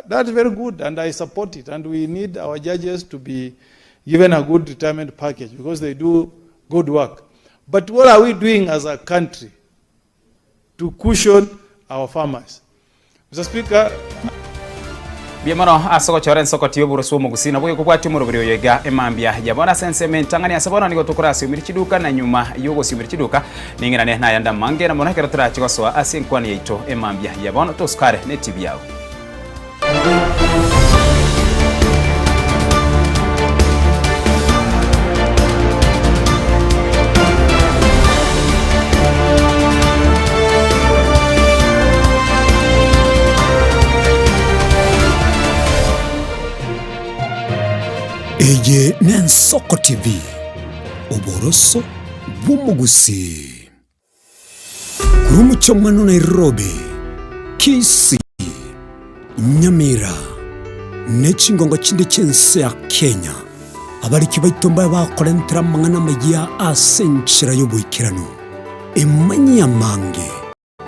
That's very good, and I support it. And we need our judges to be given a good retirement package because they do good work. But what are we doing as a country to cushion our farmers? Mr. Speaker, Mbuya mono ase ogochora ensoko y'oboroso bw'omogusii nabo gekobwatia omoroberi oyo iga emambia ya bono ase ensemo entang'ani ase bono nigo tokorasiomire chiduka na nyuma y'ogosiomera chiduka ning'irane nayande amange na mono ekero torache gosoa ase enkwani yaito emambia ya bono tosukare ne TV yao. Eye n'Ensoko TV, oboroso bw'omogusii. Korwa omochie omwana o Nairobi, Kisii, Nyamira, ne chingongo chinde chi'ense ya Kenya, abariki baito mbabe bakorentera amang'ana amayia ase enchera y'oboikeranu. Emanyie amange,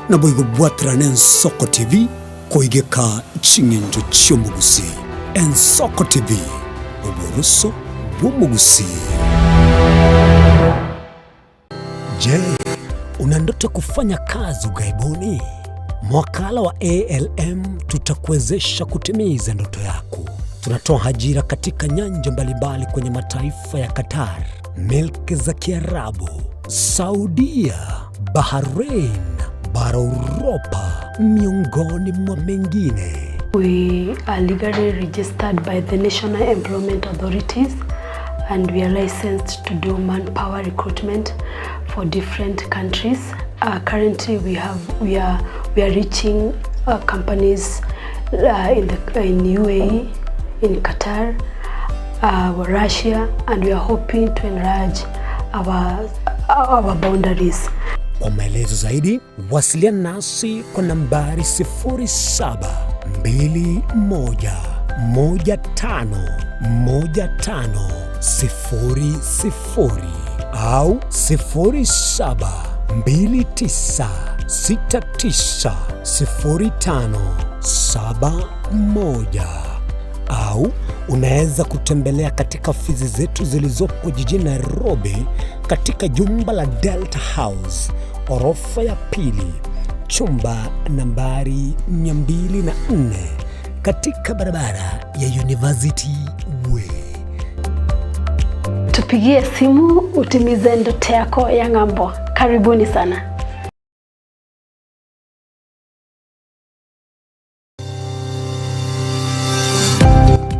naboigo bwaterane Ensoko TV koigeka ching'encho chi'omogusii. Ensoko TV, oboroso bw'omogusii. Je, una ndoto kufanya kazi ughaibuni? Mwakala wa ALM tutakuwezesha kutimiza ndoto yako. Tunatoa ajira katika nyanja mbalimbali kwenye mataifa ya Qatar, milki za Kiarabu, Saudia, Bahrain, bara Uropa, miongoni mwa mengine. We are legally registered by the National Employment Authorities and we are licensed to do manpower recruitment for different countries. Currently we are reaching companies in UAE, in Qatar, Russia, and we are hoping to enlarge our boundaries. Kwa maelezo zaidi wasiliana nasi kwa nambari 0721151500 au 0729690571 au unaweza kutembelea katika ofisi zetu zilizopo jijini Nairobi katika jumba la Delta House orofa ya pili chumba nambari 204 katika barabara ya University Way. Tupigie simu utimize ndoto yako ya ng'ambo. Karibuni sana.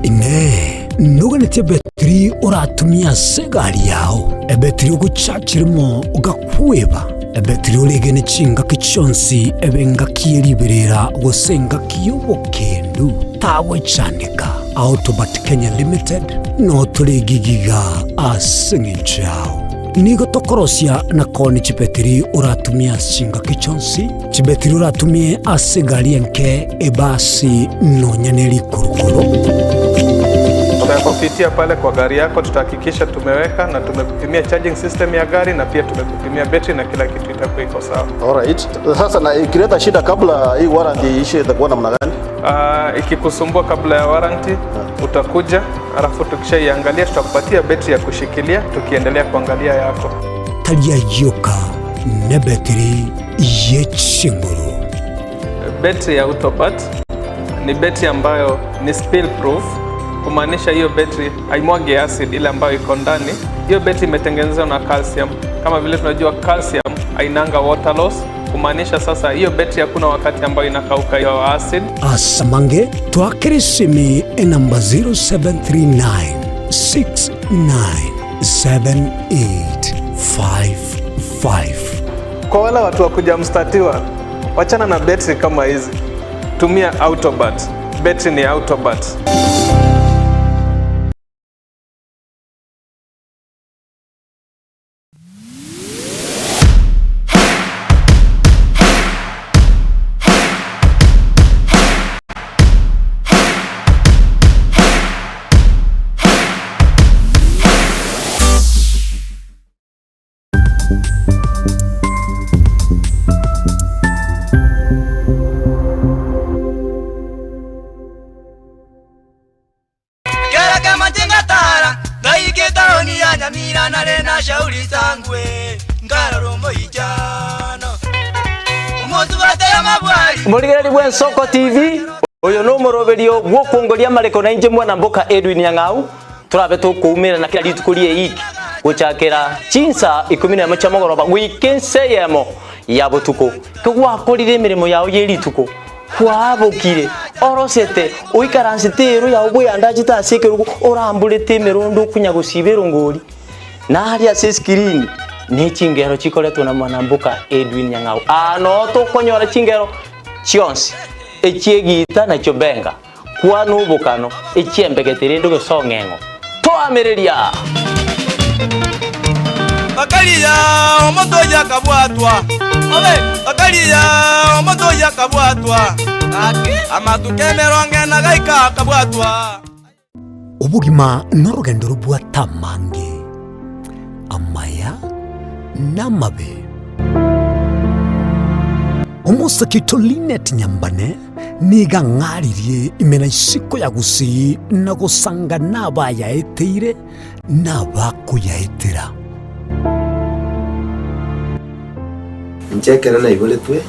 Inee, noganetie ebetiri oratumie ase egari yao, ebetiri ogochachiremo ogakweba, ebetiri oregene chingaki chionsi ebe engaki ye riberera gose engaki y'obokendu? Tagwechandeka, Autobat Kenya Limited notore egigiga ase eng'encho yao. Nigo tokorosia na koonia chibetiri oratumie ase chingaki chionsi, chibetiri oratumie ase egari enke, ebasi, nonya ne rikurukuru. Tutakupitia pale kwa gari yako, tutahakikisha tumeweka na tumekupimia charging system ya gari na pia tumekupimia betri na kila kitu itakuwa iko sawa. Alright. Sasa na ikileta shida kabla hii warranty iishe itakuwa namna gani? Ikikusumbua kabla ya warranty utakuja, alafu tukishaiangalia tutakupatia betri ya kushikilia tukiendelea kuangalia yako. Tari ayio ka nebetiri ye chinguru. Betri ya Autobat ni betri ambayo ni spill proof, kumaanisha hiyo betri haimwagi acid ile ambayo iko ndani. Hiyo betri imetengenezwa na calcium. Kama vile tunajua calcium hainanga water loss, kumaanisha sasa hiyo betri hakuna wakati ambayo inakauka hiyo acid. Asamange twakere esimi enamba 0739 697855. Kwa wale watu wa kuja mstatiwa, wachana na betri kama hizi, tumia Autobat. Betri ni Autobat. Kera kemache ngatara ngaika etaoni ya Nyamira nare na shauri sangwe nkarora omoichano omosubate amabwari Morigereri bw'Ensoko TV oyo nomoroberio bw'okwongoria amareko na inche mwana mboka Edwin Nyang'au torabe tokoumerana kera rituko rie wiki gochakera chinsa ikumi na emo chia mogoroba goika ense eyemo ya botuko kegwakorire emeremo yao ye rituko kwabokire orosete oikaransete ero yao bweyandachete ase ekerogo oramborete emerondo okonya gosiba erongori naria ase escreen ne chingero chikoretwo na mwanamboka Edwin Nyang'au aa noo tokonyora chingero chionsi echiegita na chiobenga kwana obokano echiembegete rende gose ong'eng'o toamereria. Bakarigia omonto oyio akabwatwa, bakarigia omonto oyio akabwatwa, amatuko emerongo ena gaika akabwatwa. Obogima norogendo robwate amange, amaya na amabe. Omosake oito Linet Nyambane nigo ang'aririe ime na isiko ya Gusii na gosanga nabayaeteire na abakoyaetera. Inche ekero naiboretwe,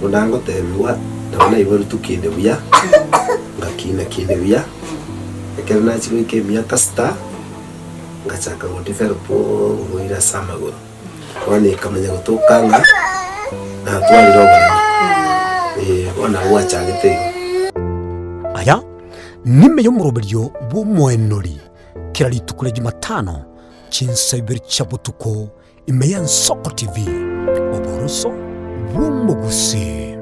buna ngotebigwa, nabo naiboretwe kinde buya, ngakina kinde buya, ekero nachia goika emiaka sita, ngachaka go develop oborwaire ase amagoro. Bono ekamanya gotoka ng'a natwarire oboremo, eh, bono nabo gwachagete igo. Aya nime y'omoroberio bw'omoenori kera rituko ria Jumatano chinsa ibere chia botuko ime y'Ensoko TV, oboroso bw'omogusii.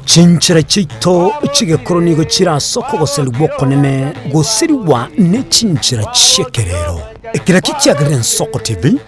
Chinchera chiaito chi'egekoro nigo chire ase okogoserigwa okonene gosirigwa ne chinchera chi'ekerero. Ekero ekio kiagerire Ensoko TV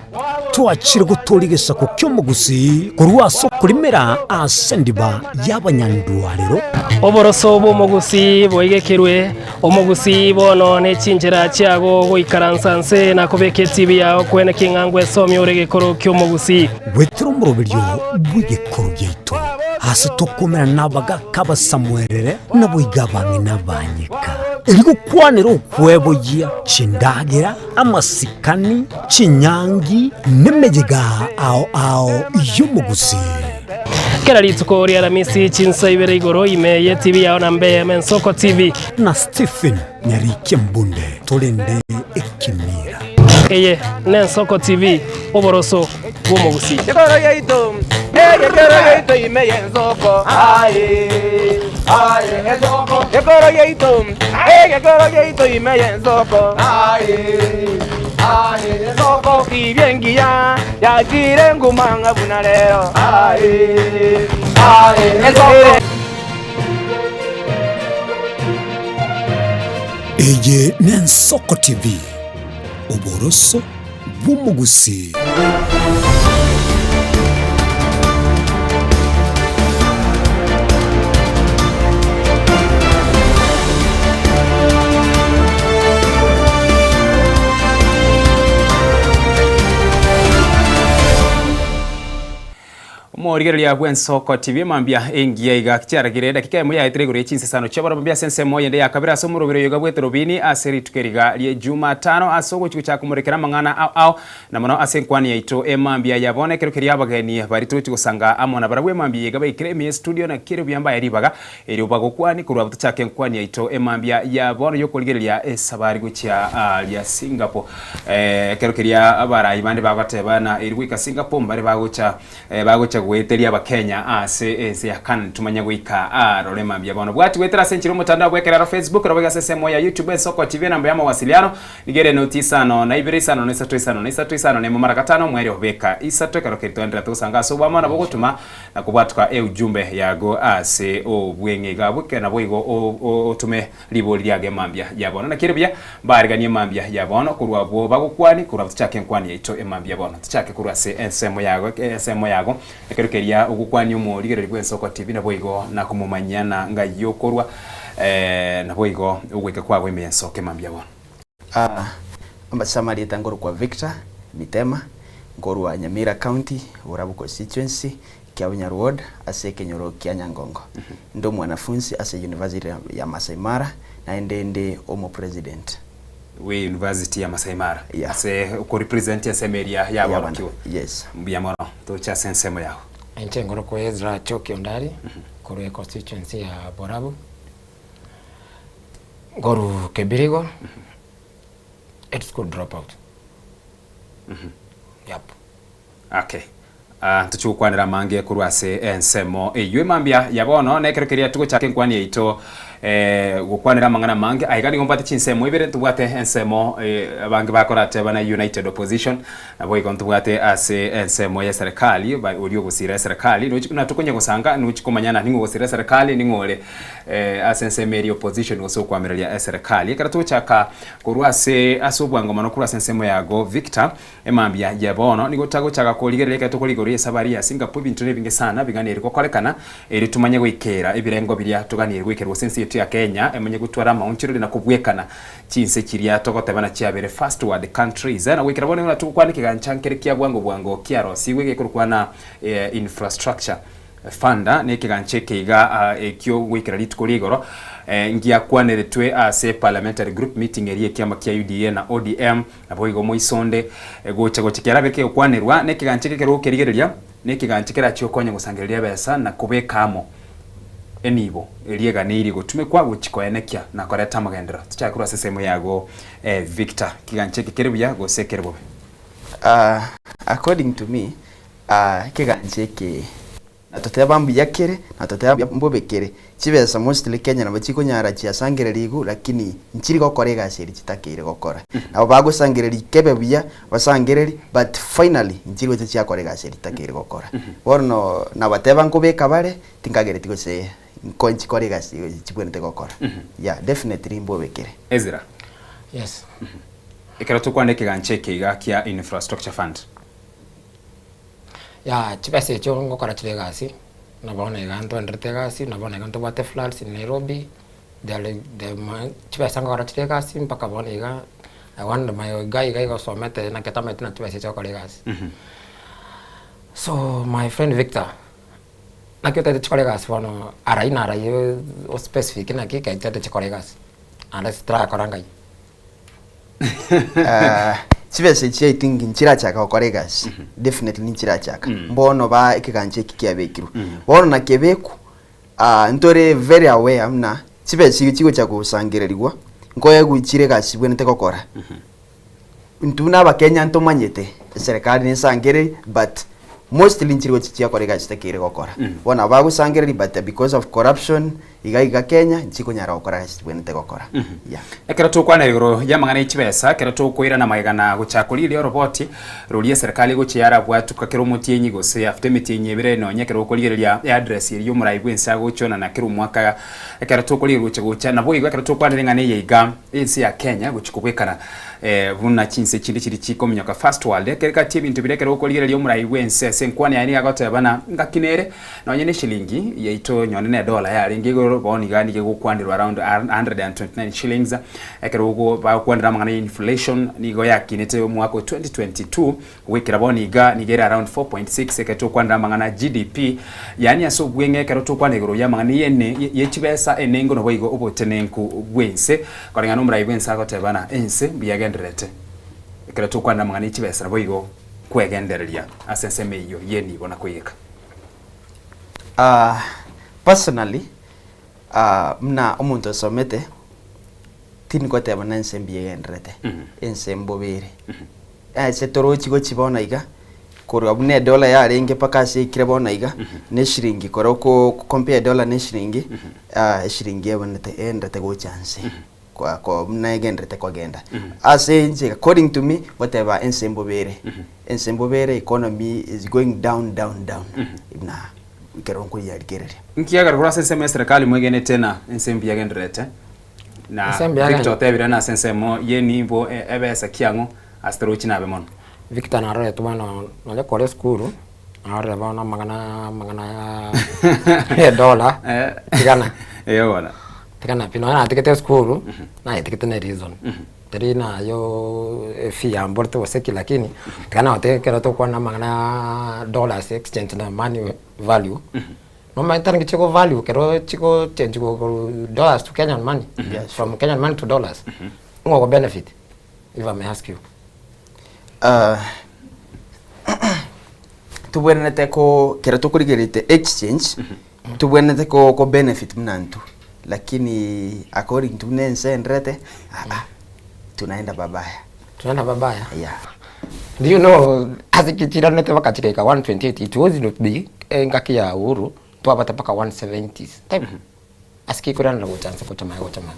twachire gotooria egesaku ki'omogusii korwa ase okorimera ase endiba y'abanyandwarero. Oboroso bw'omogusii boigekerwe, omogusii bono ne chinchera chiago goikaransa nse na kobeka etibi yao kwene king'a ngwesomia ore egekoro ki'omogusii. Goetera omoroberio bw'egekoro giaito, aase tokomerana nabagaaka abasamuerere, naboigo abang'ina abanyeka, erio gokwanera okweboyia chindagera, amasikani, chinyangi, nemeyega ao ao y'omogusii. Kera rituko ri'Aramisi chinsa ibere igoro ime y'etibi yao na mbe Mensoko TV. Na Stephen Nyarikia Mbunde torende ekemira. Eye n'Ensoko TV, oboroso bw'omogusii. Egekoro giaito, egekoro giaito ime y'ensoko, aye, aye, ensoko. Egekoro giaito, egekoro giaito ime y'ensoko, aye, aye, ensoko. Tibia engiya yachire nguma ng'a buna rero, aye, aye, ensoko. Eye n'Ensoko TV, oboroso bw'omogusii. Omorigereria bw'ensoko TV mambia engiya iga chiaragire edakika emo yaetire igoro ye chinsesano chi'oborobio mbuya ase ensemo eyende ya kabere ase omorobiri oyo iga bw'eterobini ase rituko eriga rie Jumatano ase ogochia gochaka komorekera amang'ana ao ao na mono ase enkwani yaito emambia ya bono ekero keria abageni baria togochia gosanga amo nabarabwo emambia eye iga baikire ime ye studio naki ere buya mbaye ribaga erio bagokwani korwa abwo tochake enkwani yaito emambia ya bono yokorigereria esabari gochia aaria Singapore. Ekero keria abarai bande bagoteba na eri goika Singapore mbare bagocha bagocha goeteria abakenya ase ense ya Canaan tumanye goika arore mambia bono. Bwati goetera ase enchera omotandao bw'ekerero Facebook naboigo ase ensemo ya YouTube Ensoko TV enamba ya mawasiliano nigo ere noti isano na ibere isano na isato isano na isato isano na emo mara gatano omwerio beka isato ekero keria toenderete gosanga ase obwamo nabo ogotoma na kobwatuka eujumbe yago ase obweng'e iga abwo naboigo otome Ribori riago emambia ya bono. Naki ere buya mbaariganie emambia ya bono korwa abwo bagokwani, korwa abwo tochake enkwani yaito emambia ya bono. Tochake korwa ase ensemo yago, ensemo yago, ekero keria ogokwania omorigereria bw'ensoko TV naboigo na komomanyia na ng'ai okorwa, naboigo ogoika kwago ime y'ensoko emambia ya bono. Ase amarieta nkorokwa Victor Mitema, nkorwa Nyamira County, Borabu Constituency, Kiabunyar Ward, ase ekenyoro kia Nyangongo. Inde omwanafunsi ase University ya Masai Mara, naende inde omo president. We University ya Masai Mara. Yeah. Ase okorepresent ensemo eria ya aborokigwa. Yes. Mbuya mono. Toche ase ensemo yago. Inche nkorokwa Ezra Choki Ondari, korwa econstituency ya Borabu, nkorwa Kebirigo, Head school dropout. Yep. Okay. Ah, ntochie gokwanera amange korwa ase ensemo eyio emambia ya bono na ekero keria togochaka enkwani yaito eh, gokwanera amang'ana amange aiga nigo mbwate chinsemo ibere ntobwate ensemo eh, abange bakorateba na united opposition naboigo ntobwate ase ensemo ya eserekali ba oria ogosira eserekali nochi natokonya gosanga nochi komanyana ning'o ogosira eserekali ning'o ore eh, ase ensemo eria opposition gose okoamereria eserekali ekero togochaka korwa ase ase obwango mono korwa ase ensemo yago Victor Emambia ya bono nigo tagochaka korigereria ekero tokore igoro y'esabari ya Singapore ebinto nebinge sana biganeirie gokorekana erio tumanye goikera ebirengo biria toganeirie goikerwa gose ense yetu ya Kenya emanye gotwara amaonchoreri na kobwekana chinse chiria togoteba na chiabere first world countries na goikera bono nigo natogokwana ekegancha nkere kia bwango bwango kiarosigwe gekorokwa na infrastructure Fund nekegancha eke iga ekio goikera rituko ria igoro ngiakwaneretwe ase parliamentary group meeting eria ekiama kia UDA na ODM Naboigo moisonde gocha gocha kiarabe kegokwanerwa nekegancha eke ekero gokerigereria, nekegancha kerachie gokonya gosangereria ebesa na kobeka amo enibo eria eganeirie gotumekwa gochia koenekia na koreta amagenderero. Tochake korwa ase ensemo yago Victor, kegancha eke kere buya gose kere bobe? According to me, ekegancha eke Na toteba mbuya kere, na toteba mbobe kere. Chibesa mostly Kenya nabo chikonyara chiasangereria igo lakini nchiri gokora egasi eri chitakeire gokora. Nabo bagosangereria kebe buya, basangereri but finally nchiri gocha chiakora egasi eri chitakeire gokora. Bono nabateba nkobeka bare, tinkagereti gose nko nchikore egasi chibwenerete gokora. Yeah, definitely mbobe kere. Ezra. Yes. Ekero tokwana ekegancha eke iga kia infrastructure fund. Yah chibesa echio ngokora chire egasi, na bono iga ntwenderete egasi, na bono iga ntobwate floods in Nairobi, there the ma chibesa ngokora chire egasi mpaka bono iga, I wonder my guy iga iga osomete naki atamanyeti naki chibesa echi agokora egasi. So my friend Victor, naki otagete chikore egasi bono arai na arai o specific naki ekero otagete chikore egasi, unless tirakora ngai. Chibesa echi I think nchirachaka gokora egasi, definitely nchirachaka. Mbono ba ekegancha eki kiabekirwe. Bono nakebekwa, ntore very aware buna chibesa echi chigocha gosangererigwa, nkoegwa chire egasi chibwenerete gokora. Intwe buna abakenya ntomanyete, eserekari nesangereri but mostly nchiri gochi chiakora egasi chitakeire gokora. Bono nabo bagosangereria but because of corruption, Iga iga Kenya nchikonyara gokora ase chibwenerete gokora. Yeah. Ekero tokwana igoro y'amang'ana e chibesa, ekero tokoirana magega na gochaka korigereria oroboti roria eserekari egochia yarabwatuka kera omotienyi gose after emetienyi ebere nonye ekero okorigereria eaddress eria y'omorai bw'ense agochionana kera omwaka ekero tokorigereria gocha gocha naboigo ekero tokwanera eng'ana eye iga ense ya Kenya gochia kobwekana buna chinse chinde chiria chikominyoka first world ekero gati ebinto biria ekero okorigereria omorai bw'ense ase. enkwana yaye nigo agoteba na ngaki nere nonye ne eshilingi yaito nyone ne edola yarenge igoro bono iga nigo egokwanerwa around 129 shillings ekero ogo bagokwanera amang'ana ya inflation nigo yakinete omwaka o 2022 Goikera bono iga nigo ere around 4.6 ekero tokwanera amang'ana GDP, yaani ase obweng'e ekero tokwana igoro y'amang'ana y'ene ye chibesa enengo naboigo obotenenku bw'ense. Koreng'ana nomorai bw'ense agoteba na ense mbuya egendererete ekero tokwanera amang'ana ye chibesa naboigo kwegendereria ase ensemo eyio y'enibo na koiyeka. Ah, personally, ah, buna omonto osomete, tindi koteba buna ense mbuya egendererete, ense mbobe ere. Ase torochi gochia bono iga, korwa buna edola yarenge mpaka ase yaikire bono iga, na eshiringi kore oko compare edola na eshiringi, eshiringi ebonete egendererete gocha nse, kwa ko buna egendererete kogenda. Ase inche according to me, ngoteba ense mbobe ere, ense mbobe ere economy is going down down down, buna ekero nkoyarigereria. Nkiagera korwa ase ensemo ya eserekari mwegenete na ense mbuya egendererete. Na Ensemo ya Victor otebire na ase ensemo y'enimbo ebesa kiang'o ase torochi nabe mono. Victor naroretwe bono nonye kore esukuru narorire bono amang'ana amang'ana ya edola tigana Eeh bono. tigana pi nonye natigete esukuru nayetigete ne reason teri nayo efee yamborete gose ki lakini tiga nagotebia ekero tokwana amang'ana ya dollars exchange na money value. Nomanyete tari chigo value ekero chigo change korwa dollars to Kenyan money, Yes. from Kenyan money to dollars, ng'o ogo benefit if I may ask you? Ah, tobwenerete ko kero tokorigereria exchange tobwenerete ko ko benefit buna intwe lakini according to buna ense enderete aa tunaenda babaya. Tunaenda babaya? Yeah. Do you know ase chichiranete mpaka chigaika 128 it was not be engaki ya Uhuru twabate mpaka 170s taibo ase ki koranera gocha nse gocha maye gocha maye.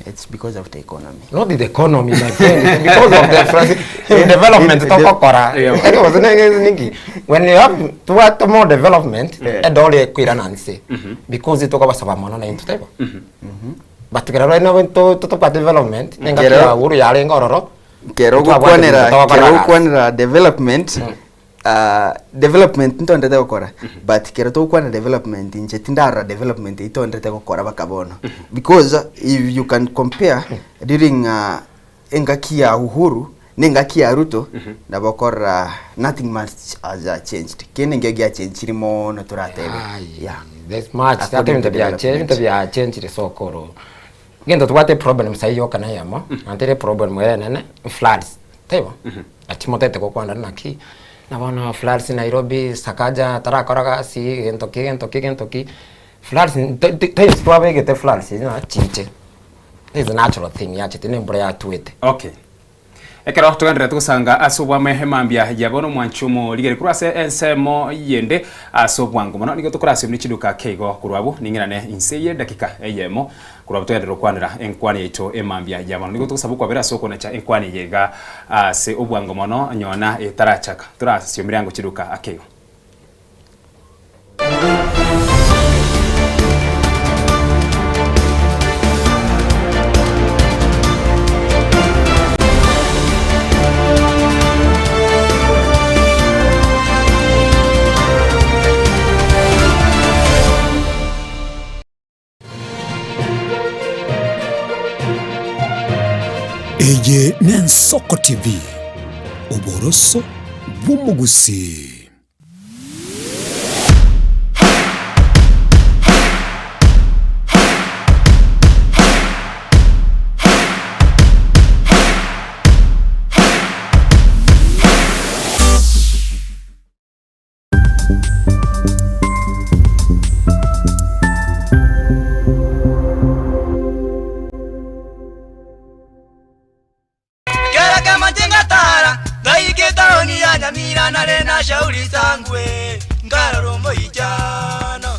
It's because of the economy. Not the economy my friend, it's because of the fra- development togokora. Gose ne- ninki when you have twate more development edora ekoirana nse because tokobasaba mono naintwe taibo. But kero rende nabo to- totobwate development engaki Kero- ya Uhuru yarenge ororo Kero Ntwabwate ogokwanera ebinto togokora kero gasi. ogokwanera development ah, development ntondete gokora but kero togokwana development inche tindarora development eyio tondete gokora baka bono because if you can compare during ah, engaki ya Uhuru na engaki ya Ruto nabo okorora nothing much has ah, changed kende nkio giachenchiri mono toratebe yeah. There's much According ate to ebinto bia development. ebinto biachenchire sokoro Gento tobwate eproblem saii yoka na eyemo, naende ere eproblem ere enene, floods, taibo? Naki motagete gokwana naki, na bono floods Nairobi, Sakaja tarakora gasi, gento ki gento ki gento ki, floods times twabegete floods ng'a chinche, this is a natural thing yachete na embura yatwete. Okay. Ekero togendererete gosanga ase obwamo emambia ya bono omwanchi omorigeri korwa ase ensemo yende ase obwango mono nigo tokorasiomia chiduka ake igo korwa abwo ning'irane inse ye dakika eyemo korwa abwo togenderere gokwanera enkwani yaito emambia ya bono nigo togosaba okwabera ase okonacha enkwani eye iga ase obwango mono nyona etarachaka torasiomire ango chiduka ake igo. Eye n'Ensoko TV, oboroso bw'omogusii. Kera kemanche ngatara ngaika etaoni ya Nyamira nare na shauri sangwe nkarora omoichano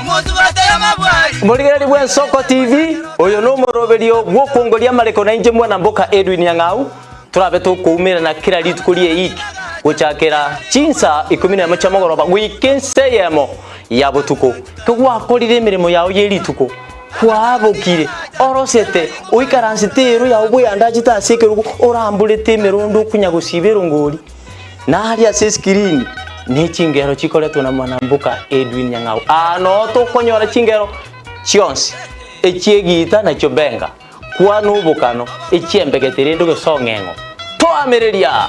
omosubate amabwari Morigereri bw'Ensoko TV, oyo nomoroberio bw'okwongoria amareko na inche mwana mboka Edwin Nyang'au, Torabe tokoumerana kera rituko ri'eiki, gochakera chinsa ikomi nemo chia mogoroba goika ensa eyemo ya botuko. Kegwakorire emeremo yao ye rituko, kwabokire, orosete, oikaransete ero yao bweyandachete ase ekerogo, oramborete emerondo okonya gosiba erongori. Naria ase eskirini ne chingero chikoretwa na mwanamboka Edwin Nyang'au. Aa noo tokonyora chingero chionsi, echi'egiita na chiobenga, kwana obokano, echi'embegete rende ogesong'eng'o. Toamereria!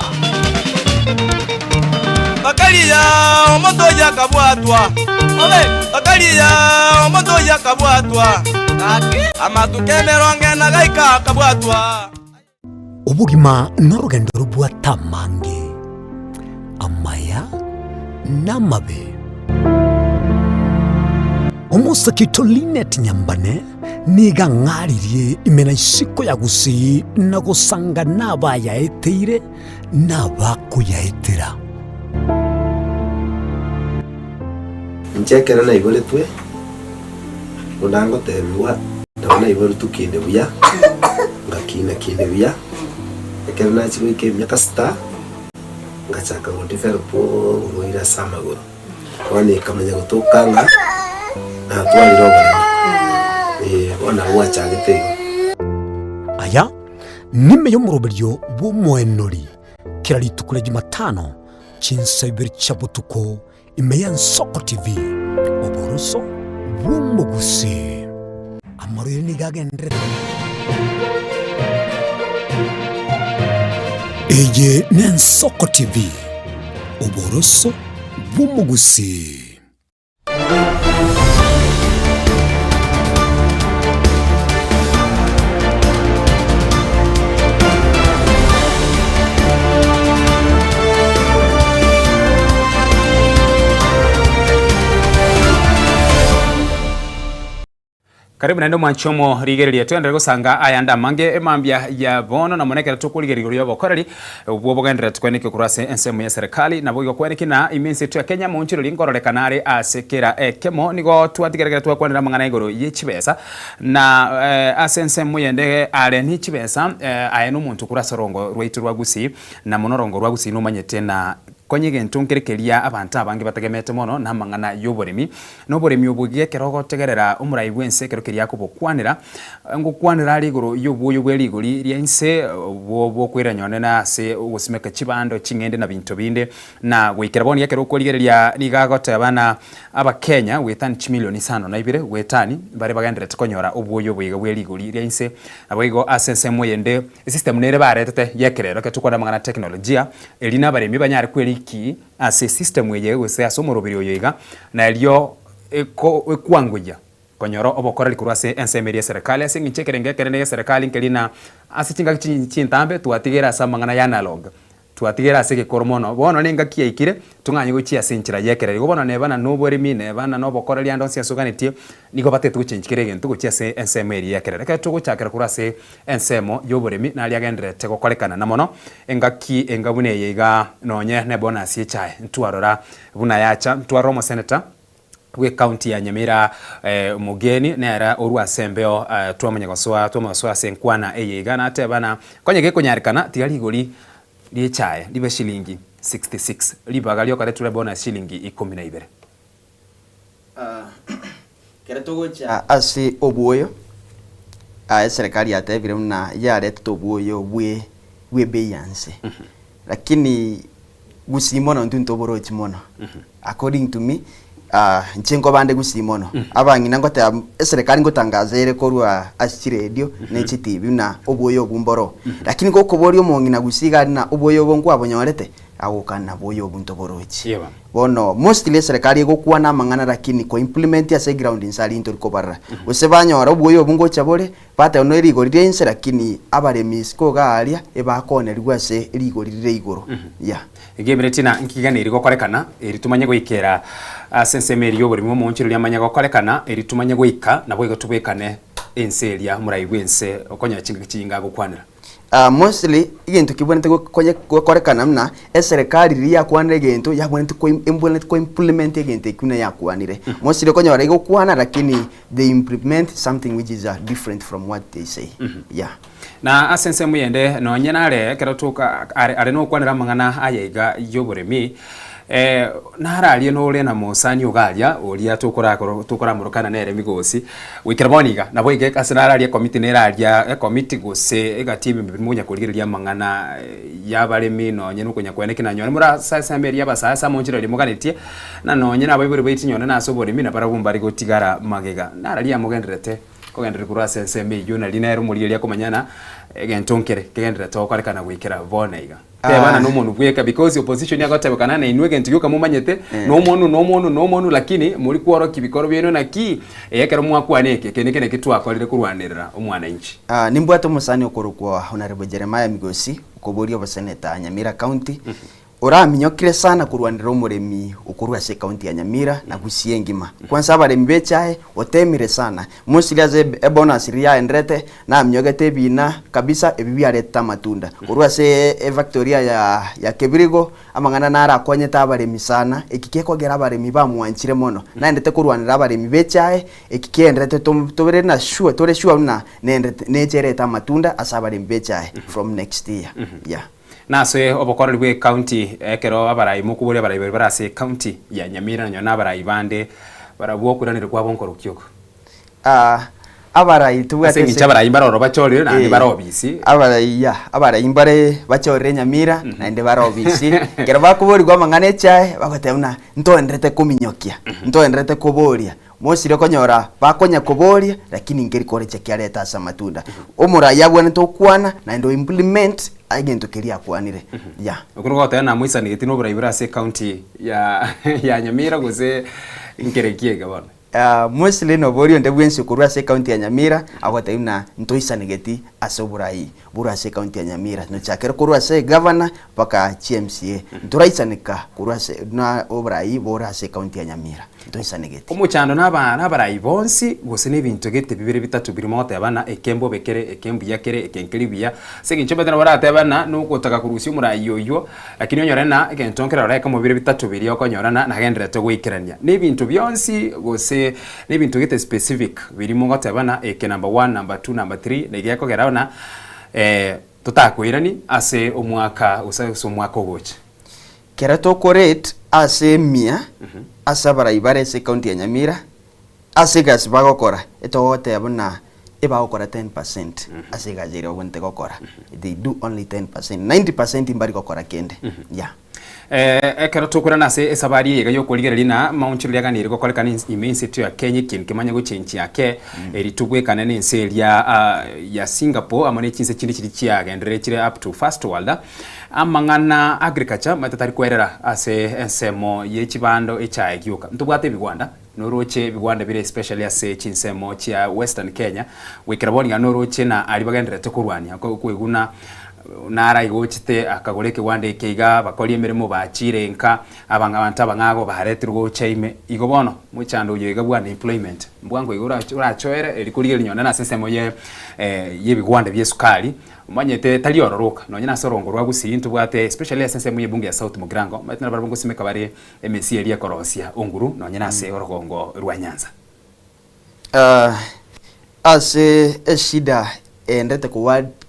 Bakaria omonto oyio akabwatwa, bakaria omonto oyio akabwatwa, amatuko emerongo ena gaika akabwatwa. Obogima norogendo robwate amange, amaya na amabe. Omosake oito Linet Nyambane nigo ang'aririe ime na isiko ya Gusii na gosanga nabayaeteire na abakoyaetera. Inche ekero naiboretwe, buna ngotebigwa, nabo naiboretwe kinde buya, ngakina kinde buya, ekero nachia goika emiaka sita, ngachaka go develop oborwaire ase amagoro. Bono ekamanya gotoka ng'a natwarire oboremo, eh, bono nabo gwachagete igo. Aya nime y'omoroberio bw'omoenori kera rituko ria Jumatano chinsa ibere chia botuko Ime y'Ensoko TV, oboroso bw'omogusii. Amarwaire nigo agendererete. Eye n'Ensoko TV, oboroso bw'omogusii. Karibu naende omwanchi omo rigereria toenderere gosanga ayande amange emambia ya bono na mono ekero tokorigereria igoro y'obokoreri obwo bogendererete kwenekio korwa ase ensemo ya serikali nabo igo kweneki na ime ense yetu ya Kenya moonchoreri nkororekana are ase kera ekemo nigo twatigereria ekero twakwanera amang'ana igoro ye chibesa na ase ensemo eyende are ne chibesa aye nomonto korwa ase orongo rwaito rwa Gusii na mono orongo rwa Gusii nomanyete na Konya egento nkere keria abanto abange bategemeete mono namang'ana y'oboremi, na oboremi obwo iga ekero ogotegerera omorai bw'ense ekero keria akobokwanera, ngokwanera are igoro y'obwoyo bwe rigori ria inse, obwo bw'okoirania onene ase ogosimeka chibando, ching'ende na binto binde. Na goikera bono iga ekero okorigereria nigo agoteba na Abakenya goetani chimilioni isano na ibere goetani mbare bagendererete konyora obwoyo obo iga bwe rigori ria inse. Naboigo ase ensemo eyende Esystem nere baretete y'ekerero ekero tokwana amang'ana a teknolojia, erio nabaremi banyare kweriki ase esystem eye gose ase omoroberi oyo iga, na erio eko ekwangoyia konyora obokoreri korwa ase ensemo eria y'eserekari ase eng'encho ekerengo ekenene y'eserekari nkeri na ase chingaki chi chintambe twatigere ase amang'ana ya analogue. Twatigera ase egekoro mono, bono nengaki yaikire, tong'anye gochia ase enchera y'ekerero. Igo bono neba na noboremi, neba na nobokoreri ande onsi ase oganetie, nigo batagete gochenchia kera egento gochia ase ensemo eria y'ekerero. Ekero togochakera korwa ase ensemo y'oboremi, naria agendererete gokorekana. Na mono, engaki enga buna eye iga, nonye ne bonus y'echae, ntwarora buna yacha, ntwarora omosenator, bw'ecounty ya Nyamira omogeni nere orwa ase embeo twamanya gosoa twamanya gosoa ase enkwana eye iga nateba na konya gekonyarekana tiga rigori ri'echae ribe shilingi 66 ribaga riokoreture bonus shilingi ikomi na ibere. Ekero togocha ase obwoyo, eserekari yatebire buna yaretete obwoyo bwe bw'ebei ya nse. Lakini Gusii mono intwe ntoborochi mono. According to me, ah, inche nkobande Gusii mono. Abang'ina ngoteba eserekari ngotangaza ere korwa ase chiredio ne chitibi buna obwoyo obwo mboro. Lakini gokoboria omong'ina Gusii iga aria na obwoyo obo nkwabonyorete, agokana bwoyo obwo ntoborochi. Yeba. Bono mostly eserekari egokwana amang'ana lakini ko implement ase eground inse aria ntori kobarora. Gose banyora obwoyo obwo ngocha bore, Bateba no rigori ria inse lakini abaremi isiko iga aria ebakoonerigwe ase rigori rire igoro. Yeah. Egebereti na nkiganeri gokorekana, eri tumanye goikera ase ensemo eria y'oboremi bw'omoonchoreri riria amanye gokorekana, eri tumanye goika, naboigo tobwekane ense eria omorai bw'ense okonyora chingaki chinyinge agokwanera. Ah, mostly egento kebwenerete gokonye gokorekana buna eserekari riria yakwanire egento yabwenerete ko embwenerete ko implement egento ekio buna yakwanire. Mostly okonyora egokwana lakini they implement something which is different from what they say. Yeah. Na ase ensemo eyende nonye nare ekero toka are are nokwanera amang'ana aya iga y'oboremi. Eh, nararie nore na mosani oga aria, oria tokorakoro tokoramorokana nere migosi, goikera bono iga, nabo iga ase nararie ekomiti neraria ekomiti gose egati y'ebinto biria mokonya korigereria amang'ana y'abaremi nonye na okonya koeneki na nonye morasasemerie abasae ase amonchera aria moganetie, na nonye na abaibori baito nonye na ase oboremi nabarabwo mbare gotigara magega. Nararia amogendererete kogenderera korwa ase ensemo eyio nari nere omorigereria akomanya ng'a egento nkere kegendererete gokorekana goikera bono iga. Tebana nomonu bweka because opposition agotebekana na inwe egento gioka momanyete nomonu nomonu nomonu lakini mori kworokia bikoro biaino naki ekero mwakwana eke eke neke naki twakorire korwanerera omwananchi. Ah, nimbwate omosani okorokwa Honourable Jeremiah Migosi okoboria oboseneta Nyamira County, oraminyokire sana korwanera omoremi okorwa ase ecounty ya Nyamira na Gusii engima. Kwanza abaremi b'echae otemire sana, mostly ase ebonus riria yaenderete Namiogete ebiina kabisa ebi biaretete amatunda. Korwa ase efactory ya ya Kebirigo, amang'ana naro akonyete abaremi sana, eki gekogera abaremi bamwanchire mono. Naendete korwanera abaremi b'echae, eki kienderete tom tobere na sure tore sure buna nendete neche erete amatunda ase abaremi b'echae from next year, yeah. Nase obokoreri bw'ecounty ekero abarai mokoboria abarai baria bare ase ecounty ya Nyamira na nonya na abarai bande barabwo okoiraneria kwabo nkorokia oko. Ah, abarai tobwate Ase eng'encho abarai mbare ororo bachorire naende bare obisi. Abarai ya, abarai mbare bachorire Nyamira naende bare obisi. Ekero bakoborigwa amang'ana echae, bagoteba buna ntoenderete kominyokia, ntoenderete koboria. Mosire konyora bakonya koboria lakini nkeri korecha kiareta ase amatunda. Omorai abwenerete okwana naende o implement egento keria akwanire. Yeah. Okwo nigo ogoteba namoisanegeti na oborai bore ase ecounty ya ya Nyamira gose nkere ki eke bono? Mostly noboria onde bwensi okorwa ase ecounty ya Nyamira agotebia buna ntoisanegeti ase oborai borwa ase ecounty ya Nyamira. Nochakere korwa ase egavana mpaka chi MCA. Ntoraisaneka korwa ase buna oborai bore ase ecounty ya Nyamira. Ntoisanegeti. Omochando naba nabarai bonsi gose nebinto gete bibere bitato birimo gotebana eke mbobe kere, eke mbuya kere, eke nkeri buya. Ase eng'encho omanyete nabo oratebana nogotaka korusia omorai oyio. Lakini onyore ng'a egento nkere orore ekemo bire bitato biria okonyora ng'a nagendererete goikerania. Nebinto bionsi gose nebinto gete specific biria mogoteba ng'a eke number one, number two, number three na iga ekogera buna totakoirani ase omwaka gose ase omwaka ogocha. Kero tokorate ase emia ase abarai bare ase ecounty ya Nyamira, ase egasi bagokora, etogoteba buna ebagokora 10% ase egasi eria babwenerete gokora, they do only 10%, 90% mbari gokora kende, yeah. Ekero tokorana ase esabari eye iga y'okorigereria na maonchoreri aganeirie gokorekana ime ense eto ya Kenya ekieni kemanye gochenchia ake eri tobwekane na ense eria ya Singapore amo ne chinse chinde chiria chiagenderere chire up to first world. Amang'ana agriculture omanyete tari koerera ase ensemo ye chibando echae gioka. Ntobwate ebigwanda. Noroche ebigwanda bire especially ase chinsemo chia western Kenya, goikera bono iga noroche na aria bagendererete korwania okoiguna nara iga ochete akagora ekegwanda eke iga abakori emeremo bachire nka abang'a abanto abang'ago baretirwe gocha ime. Igo bono mochando oyo iga bwa unemployment mbwango iga orachoere eri korigereria nonye nase ensemo ye ebigwanda bia esukari. Omanyete tari ororo oka nonye nase orongo rwa Gusii ntobwate especially ase ensemo ye ebunge ya South Mugirango omanyete nabarabwo ngosimeka bare Emesia eria ekorosia onguru nonye nase orogongo rwa Nyanza. Ase eshida eendete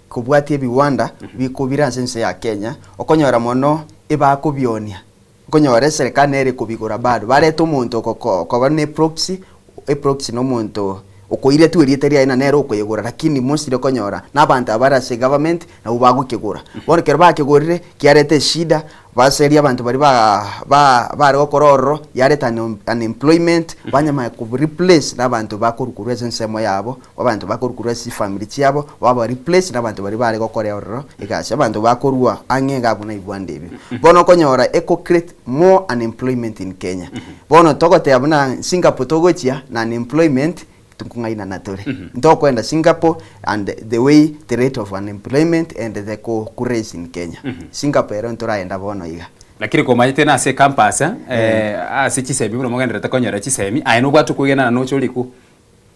kobwatia ebiwanda bikobira ase ense ya Kenya, okonyora mono ebakobionia, okonyora eserekari nere ekobigora bado, barete omonto okoba ne proxy, eproxy nomonto okoiretwe erieta riaye na nere okoyegora lakini mostly okonyora na abanto abare ase egovernment nabwo bagokegora. Bono ekero bakegorire, kiareta eshida, baseria abanto baria ba ba bare gokora ororo, yareta unemployment, banyamanya ko replace na abanto bakorwa korwa ase ensemo yabo, abanto bakorwa korwa ase chifamiri chiabo, baba replace na abanto baria bare gokora ororo egasi, abanto bakorwa ang'e iga abwo naibwande ebio. Bono okonyora eko create more unemployment in Kenya. Bono togoteba buna Singapore togochia na unemployment tinkong'ainana tore. Ntokoenda Singapore and the way the rate of unemployment and the ko ku raise in Kenya. Singapore ero ntoraenda bono iga. Lakini komanyete nase ecampus eh, ase chisemi buna mogendererete konyora chisemi, aye nobwate okwegenana noche orikwo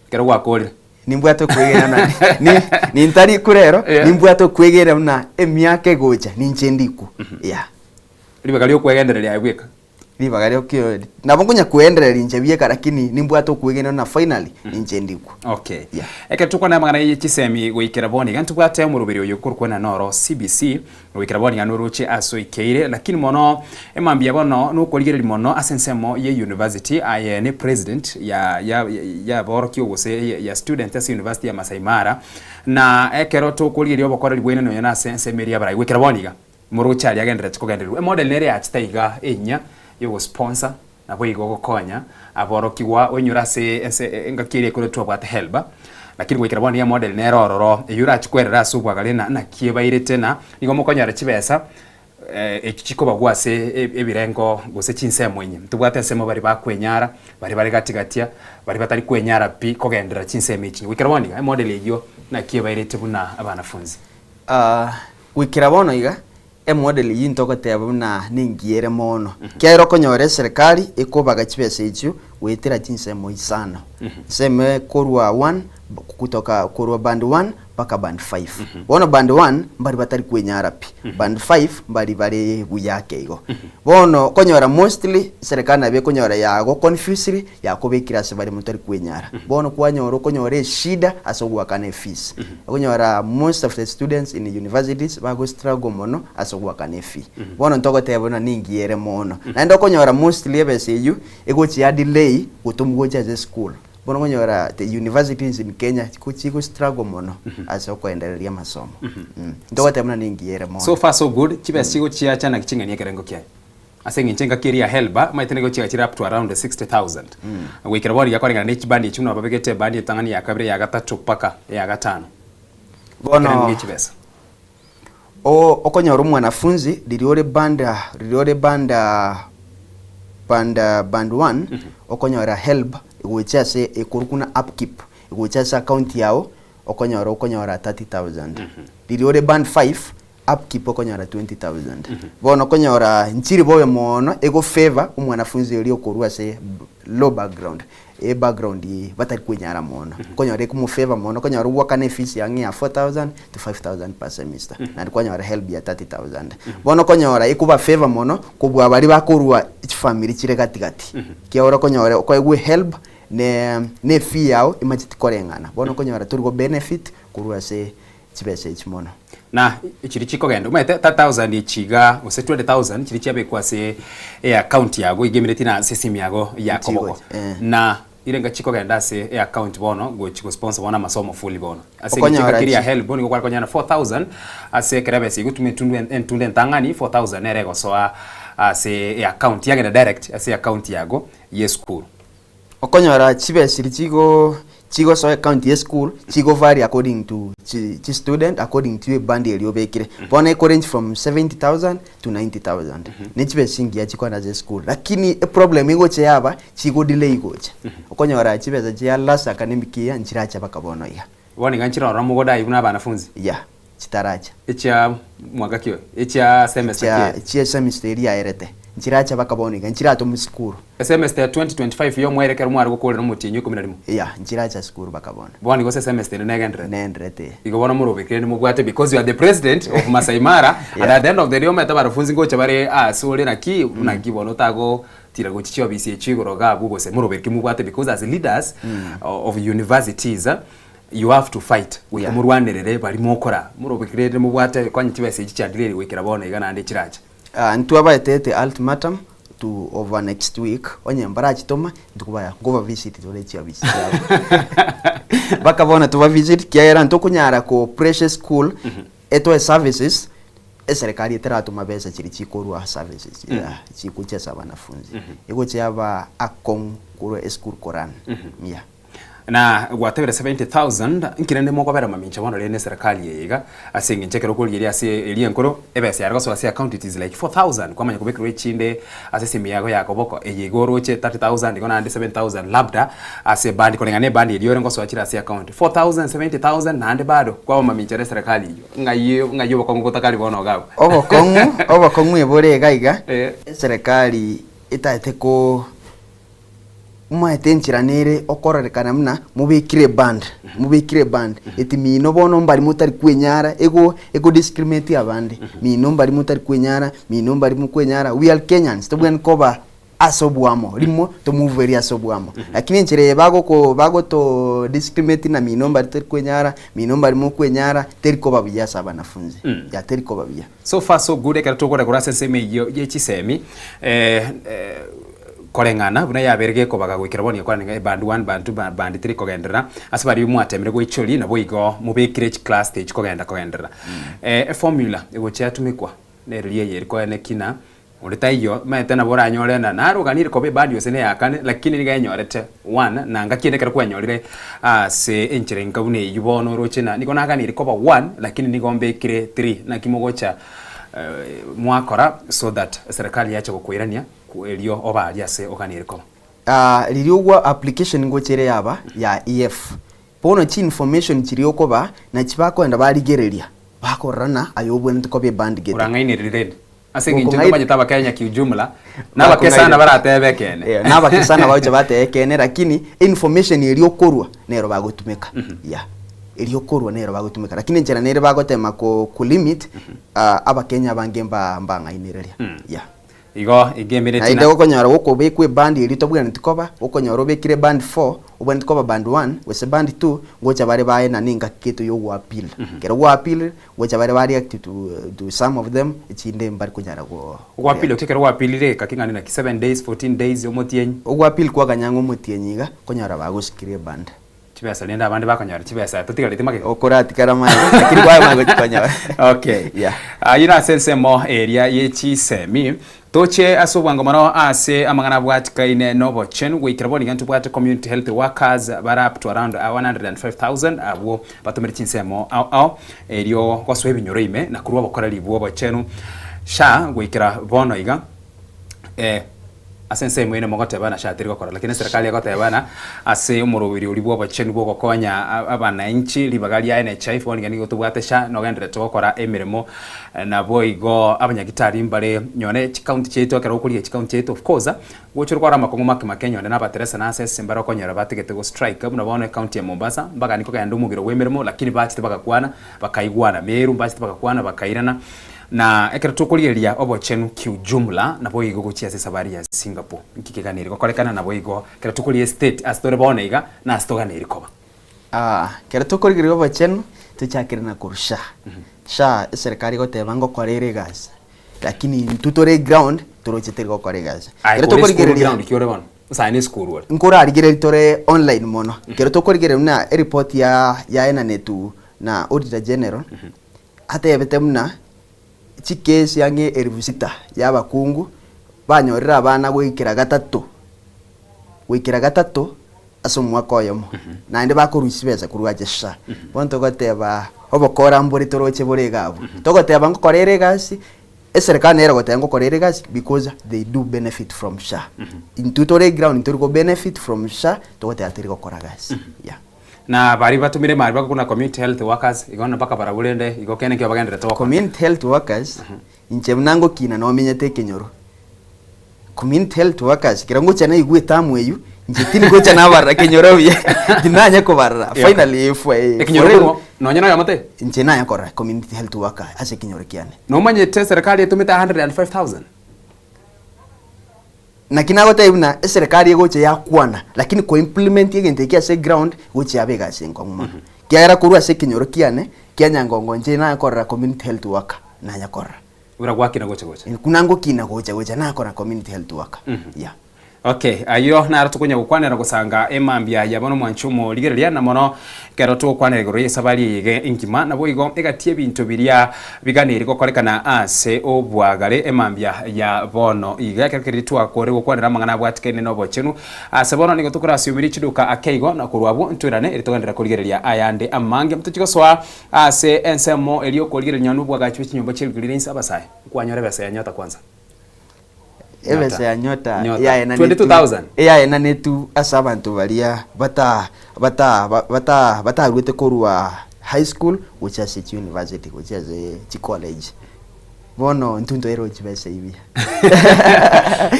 ekero gwakorire. Nimbwate okwegena na ni nintari kure ero, Yeah. nimbwate okwegena buna emiaka egocha ninche ndikwo. Yeah. Ribaga riokwegendereria aye bweka. Ribaga riokio nabo nkonya koendereria inche bieka lakini nimbwate okwegena na finally ninche ndikwe. Okay. Ekero tokwana amang'ana ye chisemi goikera bono iga ntobwate omoroberi oyo okorokwana noro CBC goikera bono iga noroche ase oikeire lakini mono emambia bono nokorigereria mono ase ensemo ye university aye ne president ya ya yaborokia gose ya student ase university ya Masai Mara na ekero tokorigereria obokoreri bwaino nonya nase ensemo eria abarai goikera bono iga Moroche aria agendererete kogendererwa. Emodel nere yachete iga enyia yogosponsor naboigo gokonya aborokigwa oinyore ase ense engaki eria ekore twabwate HELB lakini goikera bono iga emodel nere ororo eyio orachi kwerera ase obwagare na naki ebairete na nigo mokonyora chibesa echio chikobagwa ase ebirengo gose chinsemo inye. Ntobwate ensemo baria bakwenyara, baria bare gati gatia, baria batari kwenyara pi kogenderera chinsemo echi. Goikera bono iga emodel eyio naki ebairete buna abanafunzi. Goikera bono iga, emodel eyio intogoteba buna nengiya ere mono, ekiagera okonyora eserekari ekobaga chibesa echio goetera chinsemo isano. Ensemo ekorwa one kutoka korwa band one mpaka band five. Bono band one mbari batari kwenyara pi, band five mbari bare buya ake igo. Bono okonyora mostly eserekari nabo ekonyora yagoconfusire yakobekire ase bare motari kwenyara. Bono kwanyora okonyora eshida ase ogoakana efees. Okonyora most of the students in universities bago struggle mono ase ogoakana efee. Bono ntogoteba buna ningiya ere mono. Naende okonyora mostly ebesa eyio egochia ya delay gotomwa gocha ase eschool. Bono okonyora the universities in Kenya chigo struggle mono ase okoendereria amasomo. Ntogoteba buna ningiya ere mono. So far so good, chibesa chigochiacha naki ching'ani ekerengo kiaye? Ase eng'encho engaki eria ya HELB, omanyete nigo chiagachire up to around 60,000. Goikera bono riria koreng'ana ne chibandi echio buna babegete ebandi etang'ani ya kabere ya gatato mpaka eya gatano. Bono Ekerengo gie chibesa. o- okonyora omwanafunzi riria ore band riria ore band band band one, okonyora HELB gocha ase ekorokwa buna upkeep, gocha ase account yago, okonyora okonyora 30,000. Riria ore band five, Upkeep okonyora 20,000. Bono okonyora nchiri bobe mono ego favour omwanafunzi oria okorwa ase low background, e background batari kwenyara mono. Okonyora ekomo favour mono, okonyora ogwakana efees ya ang'e ya 4000 to 5000 per semester, naende kwanyora helb ya 30,000. Bono okonyora ekoba favour mono kobua baria bakorwa chifamiri chire gati gati. Ekiagera okonyora okoegwa ehelb ne ne efee yao emacheti koreng'ana. Bono okonyora tori go benefit korwa ase chibesa echi mono. Na chiria chikogenda omanyete 30,000 echi iga gose 20,000 chiria chiabekwa ase eaccount yago iga emereti na ase esimu yago ya koboko na irenga chikogenda ase eaccount bono gochi gosponsor bono amasomo fully bono ase eng'encho Okonyora engaki eria ya chi- HELB nigo kware konyora 4000 ase ekero ebesa egotuma etundu entundu entang'ani 4000 nere egosoa ase eaccount yagenda direct ase eaccount yago ya esukuru. Okonyora chibesiri chigo chigosoa ecounty ya eschool chigo vary according to chi chi student according to eband eria obekire. Bono eko range from 70,000 to 90,000. Ne chibesa chingiya chikogenda ase eschool. Lakini eproblem egocha yaba chigo delay gocha. Okonyora chibesa chia last academic year nchiracha mpaka bono iga. Bono iga nchire ororo mogodai buna abanafunzi? Yeah, chitaracha. Echia mwaka ki oyo? Echia semester ki Chia eye? chia semester eria yaerete. Nchiracha mpaka bono iga, nchiratomwa sukuru. Esemester ya 2025 y'omwere ekero mware gokorera omotienyi o ikomi na rimo? Yeah, nchiracha sukuru mpaka bono. Bono igo ase esemester ende negendererete? Nenderete eh. Igo bono morobekire nimobwate because you are the president of Masai Mara and at the end of the day omanyete abanafunzi ngocha bare ase ore naki naki bono otagotira gochia chiofisi echio igoro iga abwo gose morobekire mobwate because as leaders of universities You have to fight goika morwanerere baria mokora morobekire rende mobwate konya chibesa echi chiadelay goikera bono iga naende chirache. Ah, ntwabaetete ultimatum to over next week onye mbarachitoma ntukobaya nkoba visit tore chiofisi chiabo mpaka bono toba visit kiagera ntokonyara ko pressure school etoe services eserekari eteratoma besa chiria chikorwa services chiria chikochia ase abanafunzi egochia yaba akong'u korwa eschool korun yeah. Na gwatebire 70,000, inki rende mokobera mamincha bono rende eserekari eye iga, ase eng'encho ekero okorigereria ase eria enkoro, ebesa yare gosoa ase account it is like 4,000, kwamanya kobekerwa echinde ase esimi yago ya koboko, eye iga oroche 30,000 igo naende 7,000 labda ase ebandi koreng'ana na ebandi eria ore ngosoa chire ase account, 4,000, 70,000 naende bado kwaba mamincha na eserekari eyio, ng'ai ng'ai obokong'u botakari bono iga abwo. Obokong'u, obokong'u ebore iga iga, eserekari etaete ko. Omaete enchera nere okororekana buna mobekire eband, mobekire eband, eti mino bono mbari motari kwenyara ego ego discriminate abande, mino mbari motari kwenyara, mino mbari mokwenyara, we are Kenyans tobwenerete koba. ase oboamo, rimo tomoverie ase oboamo. Lakini enchera eye bagoko bagoto discriminate na mino mbari tori kwenyara, mino mbari mokwenyara, teri koba buya ase abanafunzi. Yeah, teri koba buya. So far so good ekero tokorekora ase ensemo eyio ye chisemi eh, eh, koreng'ana buna yabeire gekobaga goikera bono igakwana ng'a eband one, band two, band three kogenderera ase baria mwatemire goichoria nabo igo mobekire chicluster echi kogenda kogenderera. Eh, eformula egochia yatumekwa neriria eye erikoene ki na Onde taiyo, omanyete nabo oranyore na naroganire koba ebandi gose neyakane, lakini nigo enyorete one, na ngaki ende ekero kwanyorire ase enchera enka buna eyio bono oroche na nigo naganire koba one, lakini nigo mbekire three, naki mogocha mwakora so that eserekari yacha gokoirania erio obe aria ase oganire koba. Riria ogwa application ngocha ere yaba ya EF, bono chi information chiria okoba nachi bakoenda barigereria, bakorora na aye obwenerete koba eband gete. Orang'ainereria rende. Ase eng'encho ntomanyete Abakenya kiujumla, nabake sana baratebe ekeene. Eh, nabake sana bagocha batebe ekeene lakini information eria okorwa nero bagotumeka. Yeah. Eria okorwa nero bagotumeka. Lakini enchera nere bagotema ko ko limit ah, Abakenya abange mba mbang'ainereria. Yeah. Igo igemereti Naende okonyora gokobekwa eband eria tobwenereti koba, okonyora obekire band four, obwenereti koba band one gose band two, ngocha bare baenane engaki gete ya ogo appeal. Ekero gwa appealire, Gocha bare ba react to, to some of them, echinde mbari konyara go Ogwapili okia ekero gwapilire egeka king'ana naki 7 days, 14 days, omotienyi. Ogwapili kwaganya ng'a omotienyi iga, konyora bagosikire eband. Chibesa rende abande bakonyora chibesa totigareti magega. Okoratigara magega lakini kwamanya gochi konyora. Okay. Yeah. Ayio nase ensemo eria ye chisemi. Toche ase obwango mono ase amang'ana abwatikaine nobochenu goikera bono iga ntobwate community health workers bare up to around 105,000 abwo batomire chinsemo ao ao erio gosoa ebinyoro ime na korwa obokoreri bw'obochenu SHA goikera bono iga eh Ase ensemo eye nimogotebana SHA teri gokora, lakini eserekari egotebana ase omoroberi oria bw'obochenu bw'ogokonya abananchi ribaga ria NHIF bono iga nigo tobwate SHA nogendererete gokora emeremo naboigo abanyagitari mbare nyone chicounty chiaito ekero okorigia chicounty chiaito of course gocha orokore amakong'u make make nyone na abateresa na ase mbare okonyora batigete go strike buna bono ecounty ya Mombasa mbagani kogenda omogiro bw'emeremo lakini bachete bagakwana bakaigwana Meru mbachete bagakwana bakairana Na ekero tokorigereria obochenu kiujumla, naboigo gochia ase esabari ya Singapore, nki keganeirie gokorekana? Naboigo ekero tokoria estate ase tore bono iga, na ase toganeirie koba. Ah, ekero tokorigereria obochenu, tochakere na korwa SHA. SHA eserekari egoteba ngokora ere egasi, lakini intwe tore eground, toroche teri gokora egasi. Aye Ekero kore esukuru tokorigereria ground ki ore bono? Nsae na esukuru ore. Nkorarigereria tore online mono. Ekero tokorigereria buna ereport ya yaenanetwe na Auditor General, Atebete buna chikesi ang'e elifu sita y'abakungu banyorire abana goikera gatato, goikera gatato ase omwaka oyomo, naende bakorua chibesa korwa ache SHA. Bono togoteba obokora mbore toroche bore iga abwo. Togoteba ngokora ere egasi, eserekari nere egoteba ngokora ere egasi because they do benefit from SHA. Intwe tore eground ntori ko benefit from SHA, togoteba teri gokora gasi, yeah. Na baria batomire mari bagokuna community health workers igo mpaka barabwo rende igo kende nkio bagendererete gokora. Community health workers, inche buna ngokina nomenyete ekenyoro, community health workers ekero ngocha naigwa etamu eywo, inche tindi gocha nabarora ekenyoro buya, tinanya kobarora, Yeah. finally if I, Ekenyoro for real, korwa nonye noyomo teiyo? inche nanya korora community health worker ase ekenyoro kiane. Nomanyete eserekari etomete 105,000? Naki nagotebia buna eserekari egocha yakwana, lakini ko implement egento eke ase eground gochia yaba egasi enkong'u mono. Ekiagera korwa ase ekenyoro kiane kia Nyangongo inche nakorora community health worker, nanya korora. Buna gwakina gocha gocha. Buna ngokina gocha gocha nakora community health worker, yeah. Okay, ayio naro tokonya gokwanera gosanga emambia ya bono mwanche omorigereria na mono ekero togokwanera igoro y'esabari eye iga engima naboigo egati ebinto biria Biganeirie gokorekana ase obwagare emambia ya bono iga, ekero keria twakore gokwanera amang'ana abwatikaine nobochenu. Ase bono nigo tokorasiumeria chiduka ake igo, na korwa abwo ntoirane erio togenderere korigereria ayande amange. Tochie gosoa ase ensemo eria okorigereria nonya nobwagachi bwe chinyomba chi'erigori ria inse abasae. Nkwanyora ebesa ya nyota kwanza. Ebesa ya nyota Nyota. yaenanetwe 22,000. eyaenanetwe ase abanto baria bata bata bata bataruete korwa high school gochia ase chiuniversity gochia ase chicollege. Bono intwe ntoeirwe chibesa ebi.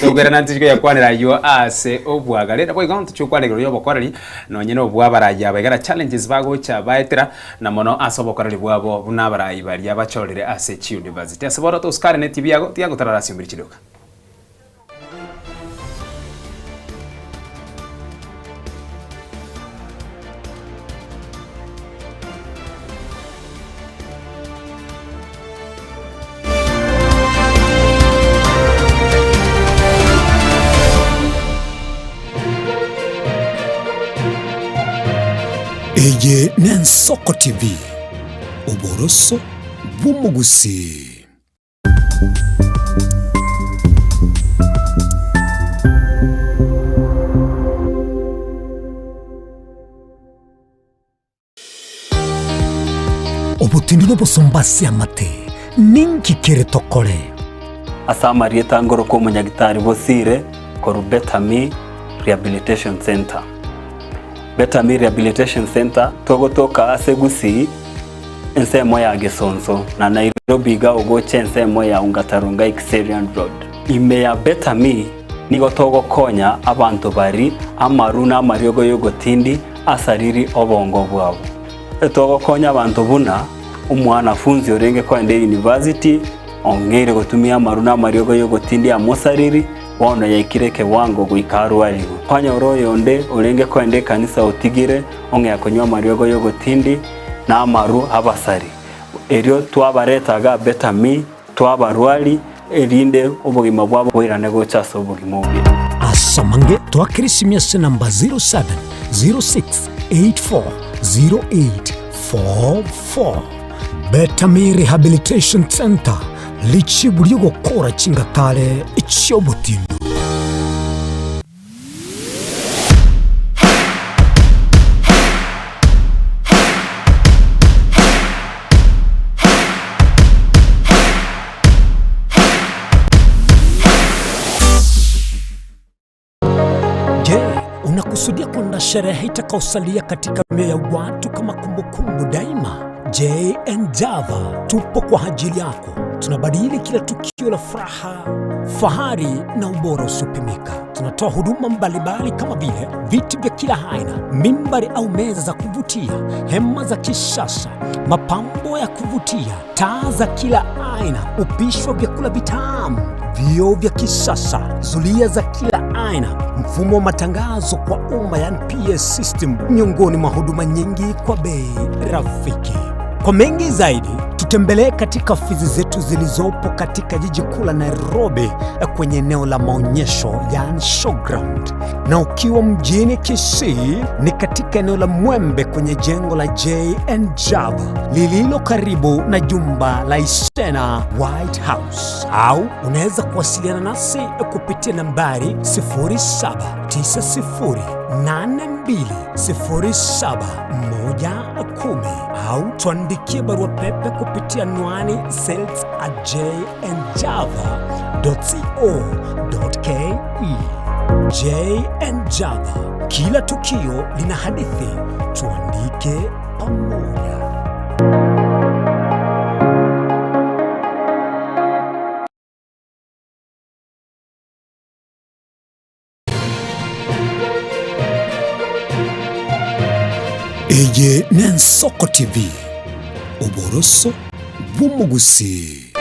Tokoirana ntochie koyakwanera ayio ase obwagare naboigo ntochie gokwana igoro y'obokoreri nonye na obw'abarai aba igara challenges bagocha baetera na mono ase obokoreri bwabo buna abarai baria bachorire ase chiuniversity. Ase bono tosukare ne TV yago tiga gotarara ase ombiri chidoka. Eye n'Ensoko TV, oboroso bw'omogusii. Obotindi nobosomba ase amate, ninki kere tokore? Ase amarieta ngoroka omonyagitari Bosire korwa Better Me Rehabilitation Centre. Better Me Rehabilitation Centre togotoka ase Gusii ensemo ya Gesonso na Nairobi iga ogocha ensemo ya Ongata Rongai Kiserian Road. Ime ya Better Me nigo togokonya abanto bari amaru na amariogo y'ogotindi asariri obongo bwabo. Togokonya abanto buna omwanafunzi orenge koenda eyunivasiti ong'eire gotumia amaru na amariogo y'ogotindi amosariri, bono yaikire ekewango goika arwarigwe. Kwanyora oyonde orenge koenda ekanisa otigire ong'ea konywa amariogo y'ogotindi na amaru abasari. Erio twabareta iga Betami, twabarwari, erinde obogima bwabo boirane gocha ase obogima obuya. Ase amange twakera esimi ase namba 0706840844. Betami Rehabilitation Centre, richibu ri'ogokora chingatare chi'obotindu. Je, unakusudia kwenda sherehe itakaosalia katika mioyo ya watu kama kumbukumbu daima? JN Java tupo kwa ajili yako. Tunabadili kila tukio la furaha, fahari na ubora usiopimika. Tunatoa huduma mbalimbali kama vile viti vya kila aina, mimbari au meza za kuvutia, hema za kisasa, mapambo ya kuvutia, taa za kila aina, upishi wa vyakula vitamu, vioo vya kisasa, zulia za kila aina, mfumo wa matangazo kwa umma yani PS system, miongoni mwa huduma nyingi kwa bei rafiki. Kwa mengi zaidi, tutembelee katika ofisi zetu zilizopo katika jiji kuu la Nairobi kwenye eneo la maonyesho yani showground, na ukiwa mjini Kisii ni katika eneo la Mwembe kwenye jengo la JN Java lililo karibu na jumba la Isena White House, au unaweza kuwasiliana nasi kupitia nambari 0790820710 au tuandikie barua pepe kupitia anwani sales at jnjava.co.ke. JN Java, kila tukio lina hadithi, tuandike pamoja. Eye n'Ensoko TV, oboroso bw'omogusii.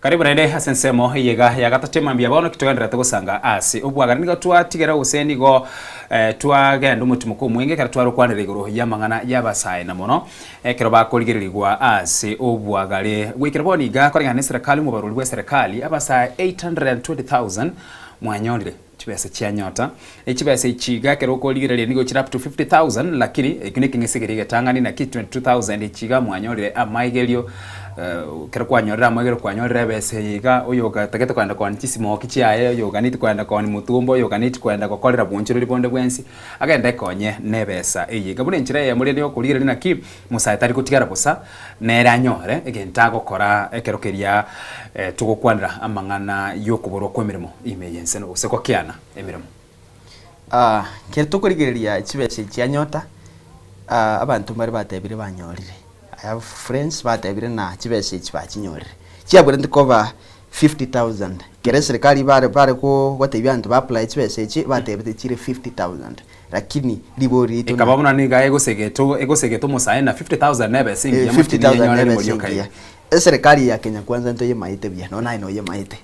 Karibu naende ase ensemo eyega ya gatato emambia bono ki togendererete gosanga ase obwagare. Nigo twatigera gose nigo eh, twagenda omotimoko omwenge ekero twarokwanera igoro y'amang'ana y'abasae na mono ekero bakorigererigwa ase obwagare. Goikera bono iga koreng'ana n'eserekari omobarori bw'eserekari abasae 820,000 mwanyorire chibesa chianyota. Echibesa echi iga ekero okorigereria nigo chire up to 50,000 lakini ekio nekeng'ese keria egetang'ani naki 22,000 echi iga mwanyorire amaigerio ekero kwanyorire amaigerio kwanyorire ebesa eye iga oyotagete kogenda koonia chisimoki chiaye, oyoganeti kogenda koonia motumbo, oyoganeti kogenda gokorera bwochoreri bonde bwensi, agende ekonye na ebesa eye iga. Buna enchera eyemo rende yokorigereria naki Musae tari gotigara bosa, nere anyore egento agokora ekero keria togokwanera amang'ana y'okoborwa kw'emeremo ime y'ense gose gokeana emeremo. Ah, kere tokorigereria chibesa echi chia nyota, ah, abanto mbare batebire banyorire. I have friends batebire na chibesa echi bachinyorire. Chiabwenerete koba 50,000. Kere eserikari bare bare go gotebia abanto ba apply chibesa echi, batebete chire 50,000. Lakini ribori riaito Ekaba buna nigo egosegetwa egosegetwa omosae na 50,000 nebesa Eh, engiya motindi 50,000 enyore nebe rimo rioka engiya. iga. Eserikari ya Kenya Kwanza ntoyemaete buya, nonya naye noyemaete.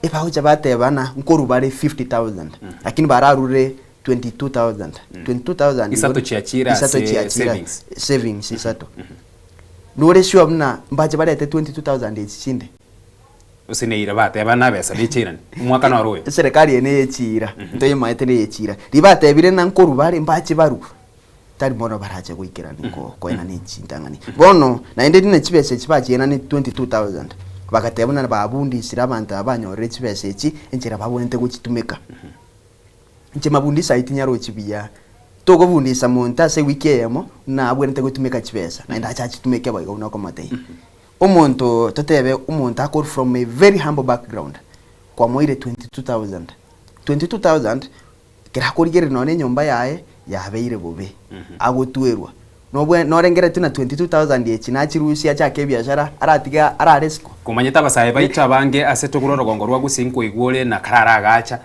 Ebagocha bateba ng'a nkorwa bare 50,000, lakini bararure. 22,000. 22,000 Isato igo chiachire isato ase chiachire savings. savings isato. Nore sure buna mbache barete 22,000 echi chinde? Gose neira bateba nabesa bechiirani, omwaka noro oyo. Eserekari eye neye chiira, ntoyemaete neye chiira. Riria batebire ng'a nkorwa bare mbache barwe, tari mono barache goikerani ko koenana chintang'ani. Bono naende rinde chibesa echi bachienane 22,000, bagateba buna babundisire abanto aba banyorire chibesa echi, enchera babwenerete gochitumeka. Inche mabundiso ayio tinyarochi buya. Tokobundisa monto ase ewiki eyemo buna abwenerete gotumeka chibesa, naende ache achitumeke boigo buna okomotebia. Omonto totebe omonto akorwa from a very humble background, kwamoire 22,000, 22,000 ekero akorigereria nonya na enyomba yaye yabeire bobe, agotwerwa. Nobwe norengereretie na 22,000 echi nachirusie achake ebiashara aratige arare isiko. Komanyete abasae baito abange ase togure orogongo rwa Gusii nkoigwa ore na karara agacha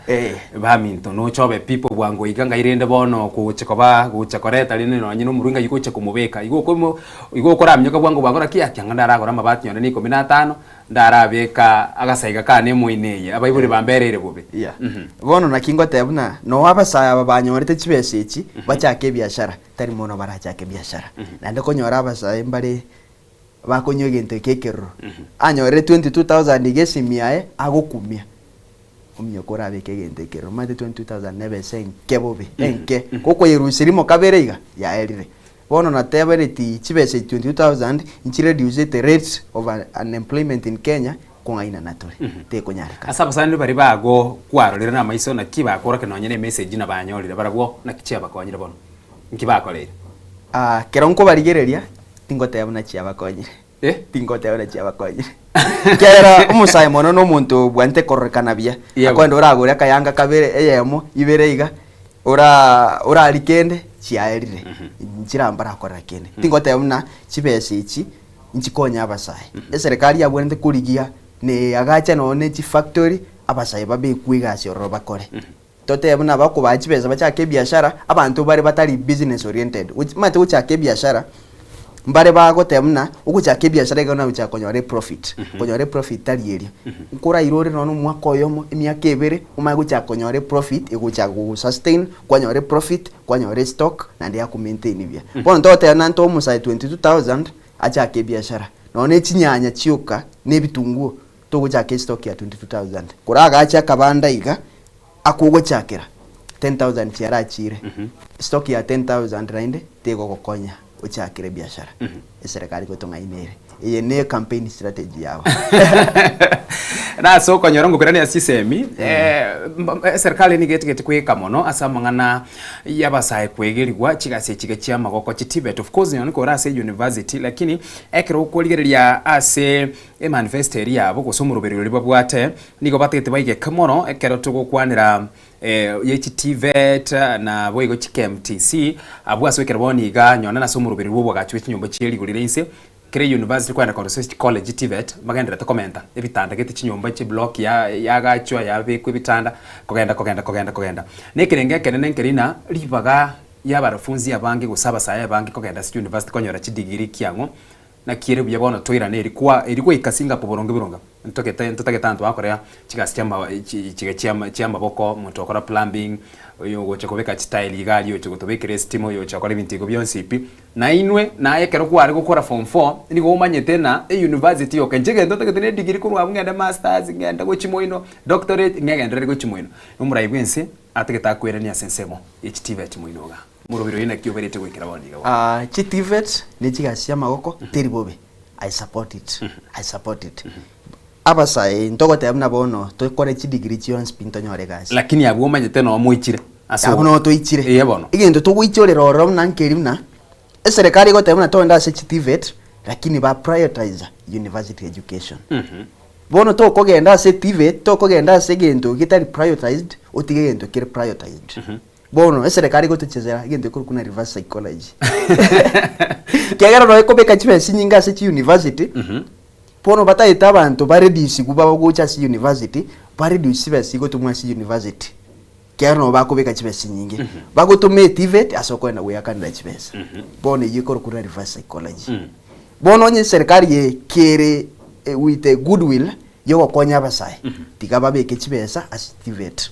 baminto noche obe people bwango iga ngai rende bono ogocha koba gocha koreta rende nonye na omorwai ngai ogocha komobeka igo okomo igo okoraminyoka bwango bwango naki ati anga ndaragore amabati nonye na ikomi na atano ndarabeka agasaiga kane emoino eye abaibori bambereire bobe. Yeah. Bono naki ngoteba buna noo abasae aba banyorete chibesa echi bachake ebiashara Tari mono barachake ebiashara. Naende konyora abasae mbare bakonywa egento eke ekeroro. Anyorire 22,000 iga esimi yaye agokumia. Ominyoka orabeke egento ekeroro. Omanyete 22,000 na ebesa enke bobe, enke. Gokoyerusia rimo kabere iga, yaerire. Bono natebereti chibesa echi 22,000 nchireducete rate of unemployment in Kenya kong'ainana tore. Tekonyarekana. Ase abasani baria bago kwarorire namaiso naki bakorokia nonye ne emessage nabanyorire barabwo naki chiabakonyire bono? Nki bakoreire? Aa, kero nkobarigereria, tingoteba buna chiabakonyire. Tingoteba buna chiabakonyire. Ekiagera omosae mono na omonto obwante kororekana buya. Yebo. Akoenda oragore akayanga kabere, eyemo, ibere iga, ora orarie kende, chiaerire. Nchirambarakorera kende. Tingoteba buna chibesa echi nchikonye abasae. Eserekari yabwenerete korigia na eagache nonye ne chifactory, abasae babekwe egasi ororo bakore. Totebe buna bakobaa chibesa bachake ebiashara, abanto bare batari business oriented. Gochi omanyete gochaka ebiashara, mbare bagoteba buna ogochaka ebiashara iga nagochaka konyora eprofit. Konyora eprofit tari erio. Nkoraire ore nonye na omwaka oyomo, emiaka ebere, omanye gochaka konyora eprofit egochaka gogosustain, kwanyora eprofit, kwanyora estock, naende ya komaintain buya. Bono togoteba buna ntoe omosae 22,000, achake ebiashara. Nonye na echinyanya chioka, na ebitunguo, Togochaka estock ya 22,000 koragache akabanda iga akogochakera 10,000 chiarachire stock ya 10,000 naende tegogokonya ochakere ebiashara eserekari gotong'aina ere eye ne campaign strategy yabo. Nase okonyora ngokwirania ase chisemi eserikari nigo etigete koeka mono ase amang'ana y'abasae koegerigwa chigasi echi iga chi'amagoko chi TVET of course nonya kore ase university lakini ekero okorigereria ase Emanifesto eria yabo gose omoroberio oria babwate nigo batagete baigeke mono ekero togokwanera ye chi TVET na boigo chi KMTC abwo ase ekero bono iga nyona nase omoroberio bwa obwagachi bwe chinyomba chie rigori ria inse kera university kwenda korosia chi college TVET bagendererete komenta ebitanda gete chinyomba chi block ya yagachwa yabekwa ebitanda kogenda kogenda kogenda kogenda. Na ekerengo ekenene nkeri ng'a ribaga ya abarafunzi abange gose abasae abange kogenda ase chiuniversity konyora chidegree kiang'o Naki ere buya bono toirane eri kwa eri goika Singapore boronge boronge. Ntogete ntotagete abanto bakorea chigasi chiama chi chiga chiama chiamaboko, omonto okora plumbing, oyo ogocha kobeka chitile iga aria, oyocha gotobekera estima, oyocha gokora ebinto igo bionsi pi. Nainwe naye ekero kware gokora form four, nigo omanyete ng'a euniversity yoka inche egento ntagete na edegree korwa abwo ng'ende masters, ng'ende gochia moino, doctorate, ng'egenderere gochia moino. Omorai bwa ense atagete akweranie ase ensemo ye chitivet moino igaa. Morobiri oye naki oberete goikera bono iga bono. Aah chi TVET ne chigasi chia amagoko teri bobe, I support it, I support it. Abasae ntogoteba buna bono tokore chidegree chionsi pi ntonyore egasi. Lakini abwo omanyete noo moichire ase Abwo noo toichire. Eeh bono. Egento togoichorera ororo buna nkeri buna, eserekari egoteba buna togende ase chi TVET lakini ba prioritize university education. Bono tokogenda ase TVET, tokogenda ase egento getari prioritized, otige egento kere prioritized. Bono eserekari egotochezera egento ekorokwa na reverse psychology. Ekiagera nonye kobeka chibesa chinyinge ase chiuniversity, bono batagete abanto bareducigwe bagocha ase university, bareduce chibesa chigotomwa ase university. Ekiagera nabo bakobeka chibesa chinyinge. Bagotoma eTVET ase okoenda goeakanera chibesa. Bono eyio ekorokwa na reverse psychology. Bono onye eserekari eye kere with a goodwill yogokonya abasae, tiga babeke chibesa ase TVET.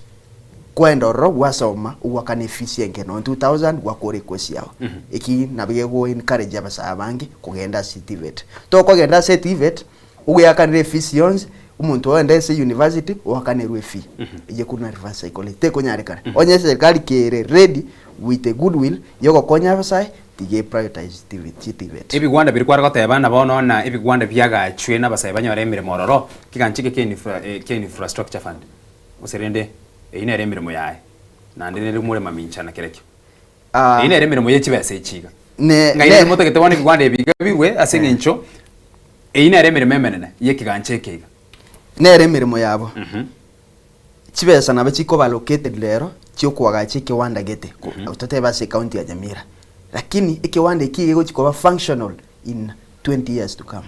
Kwaenda ororo gwasoma ogwakana efees enke nonya 2000 gwakora ekosi yao. Eki nabo gego encourage abasae abange kogenda ase TVET. Tokogenda ase TVET, ogoeakanera efees yonsi, omonto ogenda ase university oakanerwe efee. Eye korwa na reverse psychology tekonyarekana. Onye eserikari kere ready with a good will yogokonya abasae tiga e prioritize TVET chiTVET. Ebigwanda biria kware goteba na bono na ebigwanda biagachwe na abasae banyore emeremo ororo, kegancha eke kia infrastructure fund. Gose rende, eyio nere emeremo yaye, naende nere more mamincha na kerekio. Ah. Eyio nere emeremo ye chibesa echi iga. Ne- Ng'ai ne- rende motagete bono ebigwanda ebi iga birwe ase eng'encho eyio nere emeremo emenene y'ekegancha eke iga. Nere emeremo yabo. Chibesa nabo chikoba allocated rero chiokoagacha ekewanda gete, ko- totebe ase ecounty ya Nyamira. Lakini ekewanda eki gegochi koba functional in 20 years to come.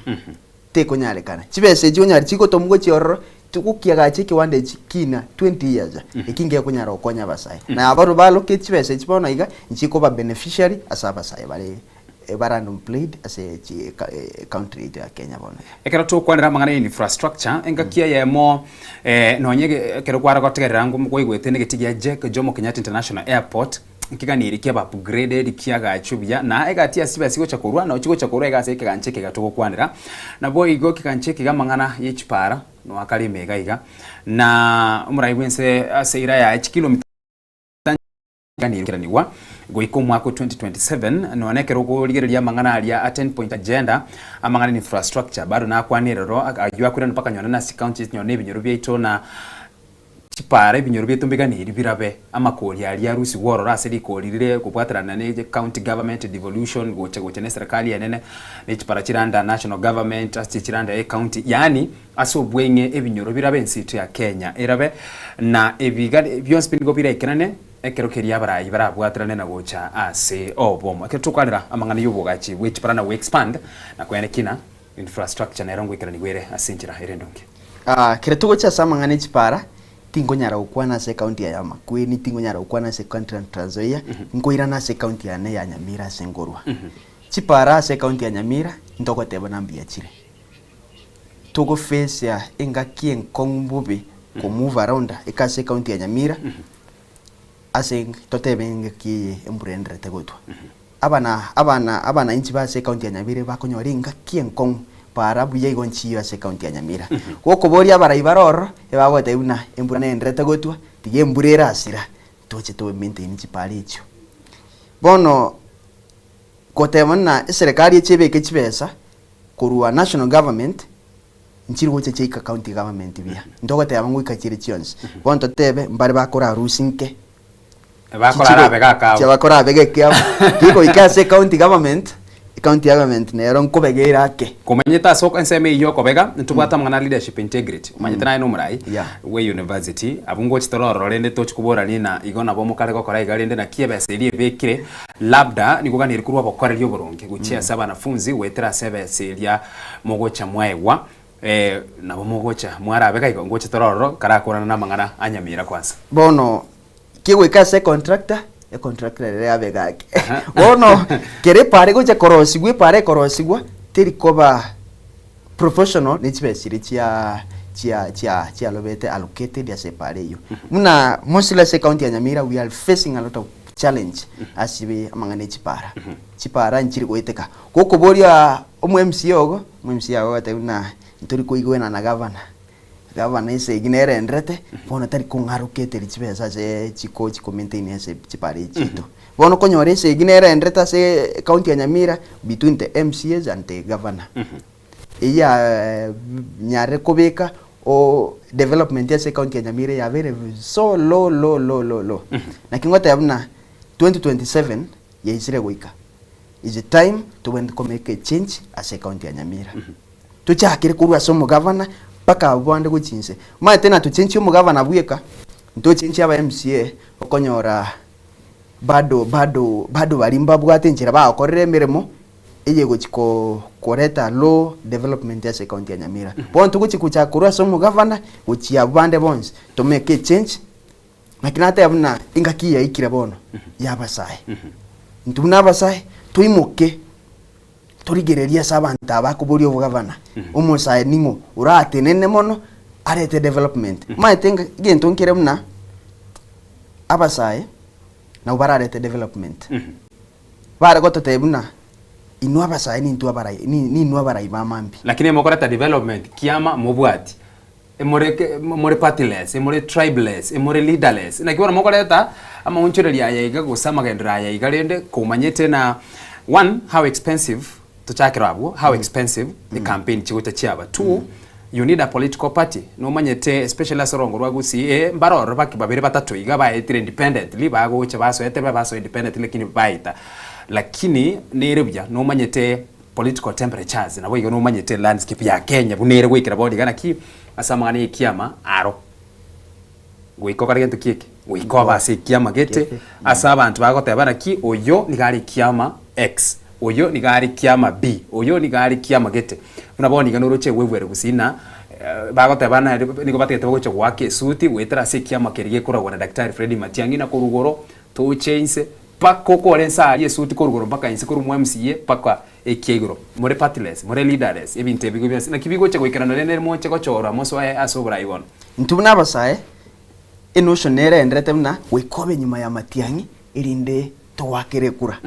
Tekonyarekana. Chibesa echi onyare chigotomwa gochia ororo, gokiagacha ekewanda echi kina 20 years, eki ngekonyara gokonya abasae. Na abaro baloke chibesa echi bono iga, nchikoba beneficiary ase abasae bare bare unemployed ase chi country yaito ya Kenya bono iga. Ekero tokwanera amang'ana ya infrastructure, engaki eyemo nonye ekero kware gotegerera kwaigwete negeti gia Jack Jomo Kenyatta International Airport, Nkeganiri kiaba upgraded kiagachwe buya na egati ase chibesa chigocha korwa nao chigocha korwa iga ase ekegancha eke iga togokwanera. Naboigo ekegancha eke iga amang'ana ye chipara noakare ime iga iga na omorai bwense ase eira yaye chikilomita nkeranigwa goika omwaka o 2027 nonya ekero okorigereria amang'ana aria a 10 point agenda amang'ana infrastructure bado nakwane eroro aywo akoirana mpaka nonya na chicounty nonya na ebinyoro biaito na Chipara ebinyoro biaito mbiganeiri birabe, amakori aria arusigwe ororo ase rikori rire kobwaterana ne county government devolution gocha gocha ne serikali enene ne chipara chire under national government ase chire under ecounty yaani ase obweng'e ebinyoro birabe ense yaito ya Kenya erabe na ebiga bionsi pi nigo biraikerane ekero keria abarai barabwaterane na gocha ase obomo. Ekero tokwarera amang'ana ya obogachi bwe chipara na go expand na koyana kina Infrastructure nero ngoikeranigwa ere ase enchera ere endonge. Kere togochia ase amang'ana e chipara, tinkonyara gokwana ase ecounty ya Makueni, tinkonyara gokwana ase ecounty ya Trans Nzoia, nkoirana ase ecounty yane ya Nyamira ase nkorwa. Chipara ase ecounty ya Nyamira, ntogotebana mbuya chire. Togo face engaki enkong'u bobe ko move around eka ase ecounty ya Nyamira, ase totebe engaki eye embura enderete gotwa. Abana abana abanainchi ba ase ecounty ya Nyamira bakonyora engaki enkong'u para buya igo nchiyo ase ecounty ya Nyamira. Gokoboria abarai bare ororo ebagotebia buna embura nenderete gotwa tiga embura erasira toche to maintain chipara echio. Bono goteba buna eserekari eche ebeke chibesa korwa national government nchiri gocha chiaika county government buya. Ntogoteba ngoika chire chionsi. Bono totebe mbare bakora harusi nke. Bakorara abega akabo. Chia bakora abega ekiabo. Kigoika ase county government, county government nero nkobega ere ake. Komanyete ase ensemo eyio okobega, ntobwate amang'ana a leadership integrity. Omanyete naye nomorai Yeah. bwe university, abwo ngochi tore ororo rende tochi koborani na igo nabo mokare gokora iga rende naki ebesa eria ebekire, labda nigo oganeiri korwa obokoreri oboronge gochia ase abanafunzi goetera ase ebesa eria mogocha mwaegwa, nabo mogocha mwarabega igo ngocha tore ororo karakorana namang'ana a Nyamira kwanza. Bono Kegoika ase econtractor, econtractor ere yabe gaki. Bono kera epara egocha korosigwa, epara ekorosigwa, teri koba professional ne chibesa chiria chia chia chia chialobete allocated ase epara eyio. Buna mostly ase ecounty ya Nyamira we are facing a lot of challenge ase amang'ana e chipara. Chipara nchiri goeteka. Gokoboria omo MCA ogo, omo MCA agogotebia buna ntori koigwena na gavana. Gavana esegi nerenderete, bono tari kong'aroketeri chibesa ase chiko chikomaintain ase chipara echi chiaito. Bono okonyora esegi nerenderete ase ecounty ya Nyamira between the MCAs and the governor. Eyia nyarire kobeka o development ase ecounty ya Nyamira yabeire so low low low low low. Naki ngoteba buna 2027 yaisire goika, is a time tobwenerete komake a change ase ecounty ya Nyamira. Tochakere korwa ase omogavana mpaka abwo bande gochia inse. Omanyete natochenchie omogavana bweka, ntochenchie aba MCA okonyora bado bado bado baria mbabwate enchera bagokorera emeremo eye egochi ko koreta low development ase ecounty ya Nyamira. Bono togochi gochaka korwa ase omogavana gochia abwo bande bonsi, to make a change naki nateba buna engaki yaikire bono ya abasae. Intwe buna abasae toimoke. Torigererie ase abanto aba akoboria obogavana, omosae ning'o oratenene mono arete development. Omanyete ng'a egento nkere buna, Abasae nabwo bararete development. Bare gototebia buna inwe abasae nintwe abarai ninwe abarai ba mambia. Lakini emokoreta development kiama mobwati. Emore ke more partyless, emore tribeless, emore leaderless. Naki bono mokoreta amaonchoreria aya iga gose amagenderero aya iga rende komanyete na one, how expensive tochakere abwo, how expensive ecampaign chigocha chiaba. Two, you need a political party. Nomanyete especially ase orongo rwa Gusii eh mbare ororo baki babere batato iga baetire independently bagocha basoete basoa independently lakini baeta. Lakini nere buya nomanyete Political temperatures, naboigo nomanyete landscape ya Kenya buna ere goikera bono iga naki ase amang'ana y'ekiama aro goika okore gento ki eke? Goika obe ase ekiama gete ase abanto bagoteba naki oyo nigo are ekiama X, oyo nigo are ekiama B, oyo nigo are ekiama gete. Buna bono iga noroche egwegwere gusii na bagoteba nere nigo batagete bagocha goaka esuti goetera ase ekiama keria gekoragwa na Daktari Fred Matiang'i na korwa igoro toche inse Mpaka okore inse aria esuti korwa igoro mpaka inse, korwa mwa MCA mpaka ekia igoro. More partyless, more leaderless, ebinto ebi bionsi naki bigocha goikerana rende moche gochorwa mosoe ase oborai bono. Intwe buna abasae, enotion nere enderete buna goika obe nyuma ya matiang'i erinde togoakere ekura.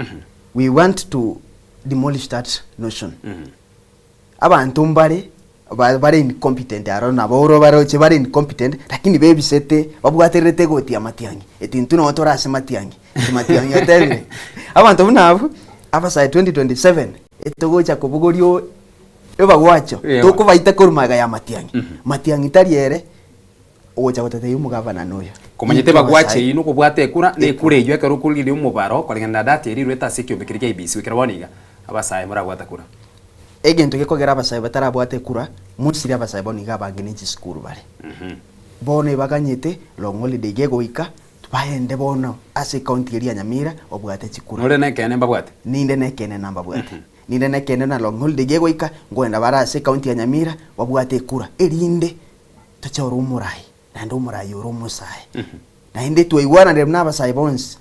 We want to demolish that notion. Abanto mbare bare incompetent aro nabo oro baroche bare incompetent lakini bebisete babwatererete egoti ya Matiang'i eti intwe noo tore ase Matiang'i eti Matiang'i otebire. Abanto buna abwo abasae 2027 etogocha kobogoria o ebagwacho tokobaita korwa magega ya Matiang'i. Matiang'i tari ere ogocha gotatebia omogavana noyo. Komanyete Intwe bagwache abasae inwe kobwata ekura na ekura eyio ekero okorigereria omobaro koreng'ana na data eria erwete ase ekiombe keria kia IEBC goikera bono iga abasae morabwata kura. Egento gekogera abasae batarabwate ekura, mostly abasae bono iga abange ne chisukuru bare. Bono ebaganyete long holiday gegoika, baende bono ase ecounty eria ya Nyamira babwate chikura. Nore nekeene mbabwate? Ninde nekeene nambabwate. Ninde nekeene na long holiday gegoika, nkoenda bare ase ecounty ya Nyamira babwate ekura, erinde tochore omorai, naende omorai ore omosae. Naende twaigwananire buna abasae bonsi,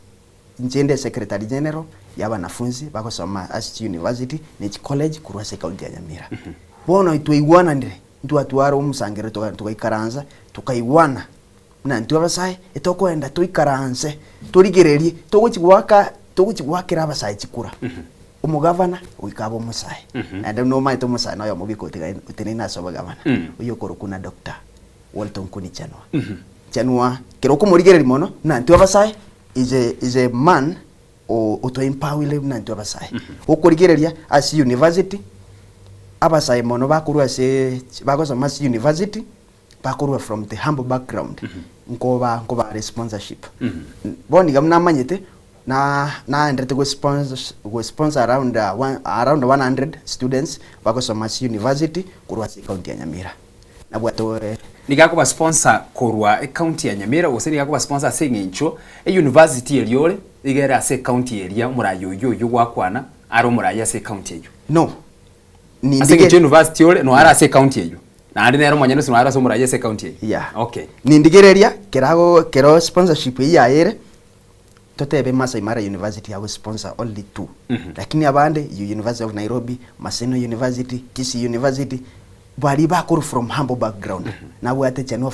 Inche inde secretary general ya abanafunzi bagosoma ase chi university ne chi college korwa ase ecounty ya Nyamira. Bono twaigwananire, ntwatwara omosangerero toga togaikaransa, tokaigwana buna intwe abasae etokoenda toikaranse torigererie togochi goaka togochi goakera abasae chikura. Omogavana goika abe omosae, naende nomanyete omosae noyomo bweka otigaine oteneine ase obogavana, oyio okorokwa buna Doctor Walter Nkuni Chanua. Chanua kero okomorigereria mono buna intwe abasae is a is a man o oto empowerile buna intwe abasae. Okorigereria ase university, abasae mono bakorwa ase bagosoma ase university, bakorwa from the humble background, nkoba nkobare sponsorship. Bono iga buna namanyete, na naenderete go sponsor go sponsor around one around 100 students bagosoma ase university korwa ase ecounty ya Nyamira. Nabwate ore. Nigo akoba sponsor korwa ecounty ya Nyamira gose nigo akoba sponsor ase eng'encho e university eria ore iga ere ase ecounty eria omoraia oyio oyio gwakwana are omoraia ase ecounty eyio. No. Ase Nindige. eng'encho university ore noyo are ase ecounty eyio naende nere omonyene ase noyo are ase omoraia ase ecounty eyio. Yeah. Okay. Nindigereria kerago kero sponsorship eyio yaye ere totebe Masai Mara University yago sponsor only two lakini abande University of Nairobi, Maseno University, Kisii University baria bakorwa from humble background nabwate Chanua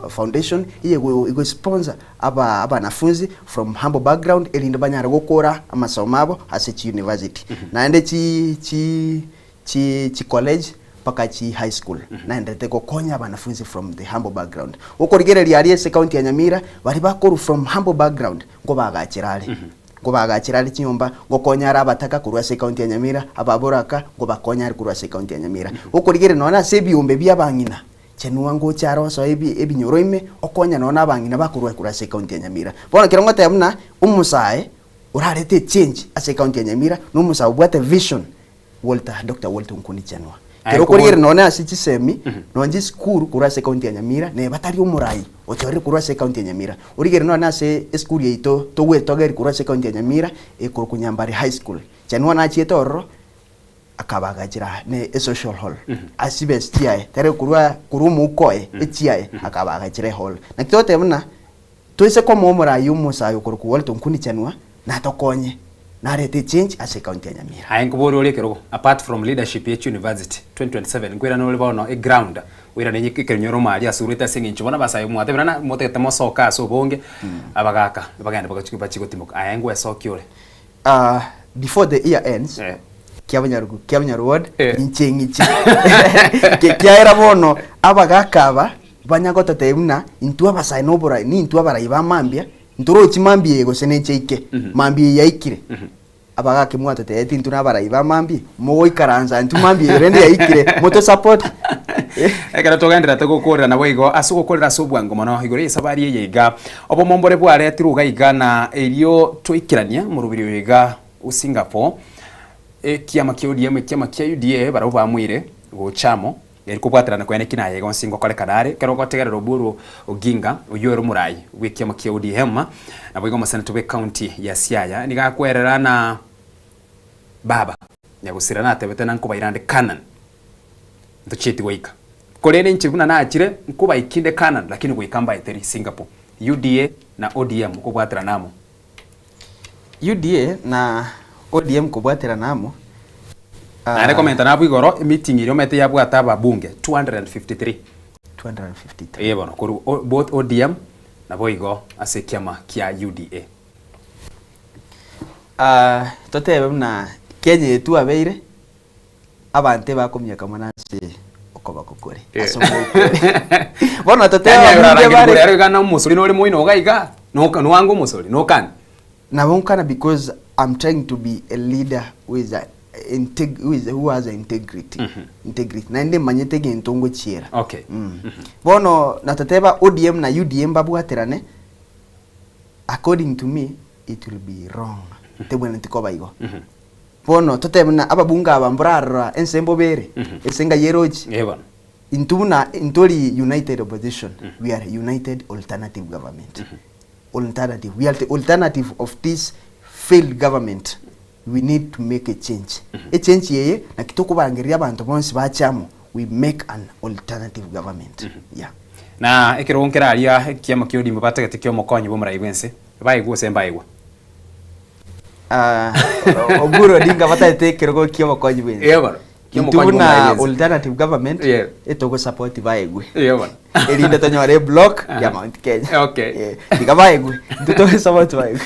Foundation eye ego sponsor aba abanafunzi from humble background erinde banyare gokora amasomo abo ase chi university naende chi chi chi chi college mpaka chi high school naenderete gokonya abanafunzi from the humble background. Gokorigereria aria ase county ya Nyamira baria bakorwa from humble background nkobagachera are nkobagachera are chinyomba ngokonya are abataka korwa ase ecounty ya Nyamira ababoraka nkobakonya are korwa ase ecounty ya Nyamira. Gokorigereria nonya ase ebiombe bia abang'ina chenua ngocha are osoe ebi ebinyoro ime okonya nonya na abang'ina bakorwa korwa ase ecounty ya Nyamira. Bono ekero ngoteba buna omosae orarete echange ase ecounty ya Nyamira na omosae obwate vision Walter, Doctor Walter Onkuni Chenwa. Aye Kero kobua- okorigereria nonye ase chisemi, nonye chisukuru korwa ase ecounty ya Nyamira, neba tari omorai ochorire korwa ase ecounty ya Nyamira. Origererie nonye ase esukuru yaito togwetogeria korwa ase ecounty ya Nyamira, ekorokwa Nyambari High School. Chenwa nachiete ororo, akabagachera ne esocial hall, ase chibesa chiaye, tari korwa korwa omouko oye, echiaye, akabagachera ehall. Naki togoteba buna, toise komoa omorai omosae okorokwa Walter Onkuni Chenwa, natokonye. Narete echange ase ecounty ya Nyamira. Aye nkobore ore ekerogo apart from leadership ye chiuniversity 2027 nkoirana ore bono eground Oirane ekenyoro maria ase orwete ase eng'encho bono abasae mwatebire ng'a motagete mosoke ase obonge, abagaka bagende bagachi bachie gotimoka. Aye ngwesokia ore? Ah, before the year ends, kiabanyarugu kiabanyaru ward, inche ng'iche. Ekiagera bono abagaka aba banya gototebia buna intwe abasae na oborai nintwe abarai ba mambia, ntorochi mambia eye gose neche ike, mambia eye yaikire. Abagaka mwatotebetie intwe nabarai ba mambia, mogoikaransa intwe mambia eye rende yaikire, moto support. Ekero togendererete gokorera naboigo ase ogokorera ase obwango mono igoro y'esabari eye iga, obomombore bwaretirwe iga iga na erio toikeranie omorobiri oyo iga o Singapore, ekiama kia ODM ekiama kia UDA barabwo bamoire gocha amo Eri kobwaterana kwene ki naye iga onsi ngokorekana are, ekero ogotegerera Oburu Oginga, oyio ore omorai bw'ekiama kia ODM, naboigo omosenetor bw'ecounty ya Siaya, nigo akwerera na baba nyagosira natebete na nkobaira nde Canaan, ntochieti goika. Korende inche buna nachire nkobaiki nde Canaan lakini goika mbaeteri Singapore. UDA na ODM kobwaterana amo. UDA na ODM kobwaterana amo. Naende komenta nabwo igoro, emeeting eria omanyete yabwate ababunge 253. 253. Ee bono, korwa o- both ODM naboigo ase ekiama kia UDA. Ah, totebe buna Kenya eye twabeire, abanto ebakomiaka mono ase okoboko kore, ase omouko ore. Bono totebe Yaani abunge orarangeri bare igoro ere iga na omosori nore moino iga iga, noka noanga omosori, nokane. Nabo nkana because I'm trying to be a leader who is a integ who is who has integrity integrity naende manyete egento ngochiera Okay. mm. Bono natoteba ODM na UDA mbabwaterane according to me it will be wrong tebwenereti koba igo Bono totebe buna ababunge aba mborarora ense mbobere ase engai erochi. Ee bono. Intwe buna ntori united opposition we are united alternative government. Alternative we are the alternative of this failed government we need to make a change. Echange eye naki tokobarangeria abanto bonsi bache amo we make an alternative government yeah. Na ekerogo nkere aria ekiama kia Odimba batagete kia omokonyi bw'omorai bw'ense, baigwe gose mbaigwa? Ah, Oburu Odinga batagete ekerogo kia obokonyi bw'ense. Ee bono, kia Intwe omokonyi buna bw'omorai bw'ense. alternative government Yeah. etogosupport baegwe. Ee bono. Erinde tonyore eblock ya Aha. Mount Kenya. Okay. Eh, tiga baegwe. Intwe togosupport baegwe.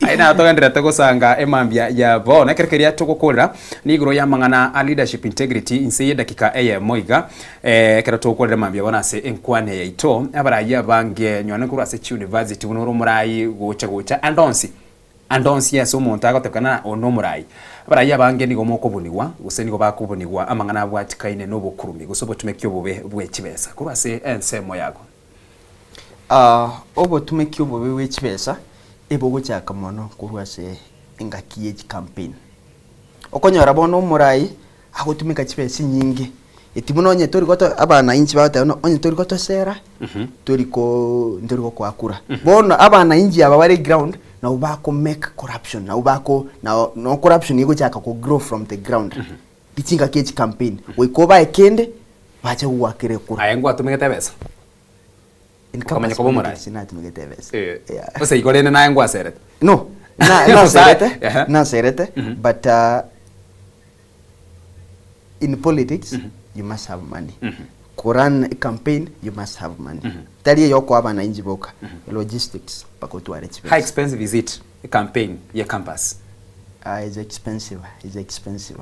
Aye nabo togendererete gosanga emambia ya bono ekero keria togokorera nigoro y'amang'ana a leadership integrity inse y'edakika eyemo iga eh, ekero togokorera emambia bono ase enkwana yaito abarai abange nyone korwa ase chiuniversity buna ore omorai gocha gocha ande onsi ande onsi ase omonto agotebekana ng'a oyo nomorai. Abarai abange nigo mokobunigwa gose nigo bakobunigwa amang'ana abwatikaine nobokurumi gose obotumeki obobe bwe chibesa korwa ase ensemo yago. Obotumeki obobe bwe chibesa ebogochaka mono korwa ase engaki ye chicampaign. Okonyora bono omorai agotumeka chibesa chinyinge, eti buna onye tori goto abanainchi bagoteba buna onye tori gotosera tori ko ntori gokoa kura. Bono abanainchi aba bare ground nabo bako make corruption, nabo bako nao no corruption egochaka ko grow from the ground. Chingaki echi campaign, goika obae kende bache gogoakera ekura. Aye ngwatumegete ebesa? In Okamanya campus koba omorai? politics natumegete ebesa. Eh. Yeah. Gose igo rende naye ngwaserete? No, na naserete, naserete but in politics you must have money. Ko run a campaign you must have money. Tari eyokoa abanainchi boka, logistics mpaka otware How chibesa. expensive is it a campaign ye campus? Ah, is expensive, is expensive,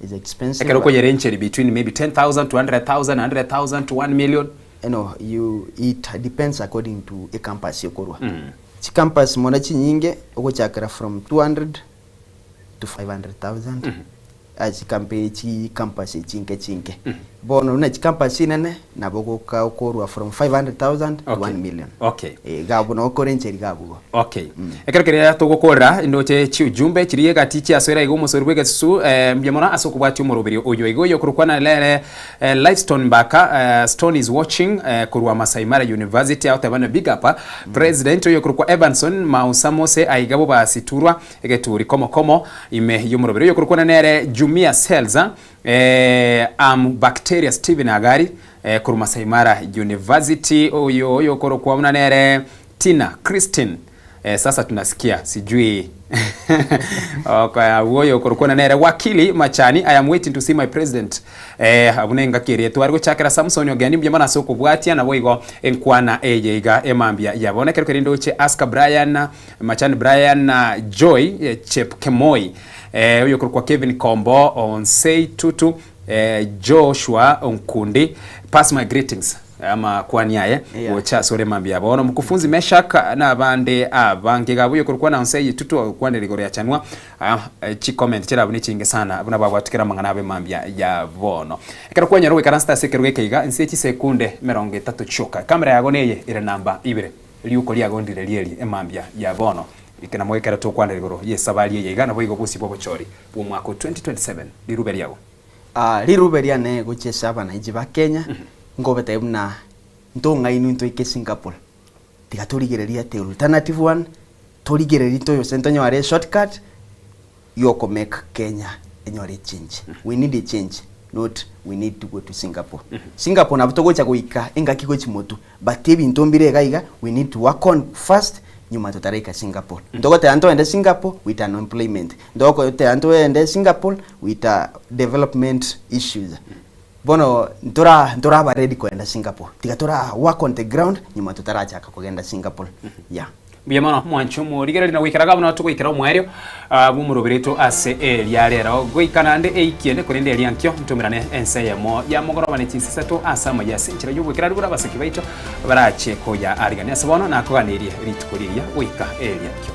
is expensive. Ekero okoyerencheri between maybe 10,000 to 100,000, 100,000 to 1 million. No, you, it depends according to ecampus okorwa. Chicampus mono chinyinge ogochakera from 200 to 500,000 ase chikampe chicampus chinke chinke. Bono buna chicampus chinene nabo ogoka okorwa from 500,000 to 1 million. Okay. Eh, iga abwo nabo okorencheri iga abwo igo. Okay. Ekero keria togokorera indoche chiujumbe chiria egati chiasoera iga omosori bw'egesusu eh, mbuya mono ase okobwatia omoroberio oyo iga oyo okorokwana nere eh, Livestone Mbaka eh, Stone is watching eh, korwa Masai Mara University agoteba buna big up President oyo okorokwa Evanson Mausa Mose aiga bobasiturwa egeturi komo komo ime y'omoroberio oyo okorokwana nere Jumia Selza eh, am Bacteria Stephen Agari eh, korwa Masai Mara University oyo oyo okorokwa buna nere Tina Christine eh, sasa tunasikia sijui Okay, abwo oyo okorokwana nere Wakili Machani, I am waiting to see my president. Eh, abwo nengaki eria tware gochakera Samson Ogendi mbuya mono ase okobwatia nabo igo enkwana eye iga emambia ya bono ekero keria ndoche Aska Brian, Machani Brian, Joy eh, Chepkemoi eh, oyo okorokwa Kevin Kombo, Onsei Tutu, eh, Joshua Onkundi, pass my greetings. Amakwani aye gocha asore mambia bono Mkufunzi Meshak na abande abange iga buya okorokwa nse eye tutu ogokwanera igoro ya chanwa chi comment chirabwo nechinge sana buna babwatukera amang'ana abe mambia ya bono. Ekero kwanyora goikaransete ase ekerogo eke iga nse chisekunde emerongo etato chioka camera yago neye ere namba ibere riuko riago ndire rieri emambia ya bono eke namo ekero tokwanera igoro yesabari eye iga naboigo bosio bwobochori bwomwaka o 2027 rirube riago. Rirube riane gochia ase abanainchi ba Kenya, nkobetebia buna ntong'ainwe ntoike Singapore, tiga torigererie ati alternative one, torigererie ntoyose ntonyore eshortcut yokomake Kenya enyore echange. We need a change not we need to go to Singapore. Singapore nabo togocha goika engaki gochia motwe but ebinto mbire iga iga we need to work on first nyuma totaraika Singapore. Ntogoteba ntoende Singapore with unemployment, ntogoteba ntoende Singapore with development issues. Bono ntora ntoraba ready koenda Singapore, tiga tora work on the ground nyuma totarachaka kogenda Singapore, yeah. Mbuya mono mwanche omorigereria na goikera iga buna togoikera omoerio bw'omorobereto ase eria rero. Goika naende eikiene korende eria nkio ntomerane ense eyemo ya mogoroba ne chinsa isato ase amayia ase enchera y'ogoikera ribura abaseki baito barache koya arigania. Ase bono nakoganeirie rituko riria goika eria nkio.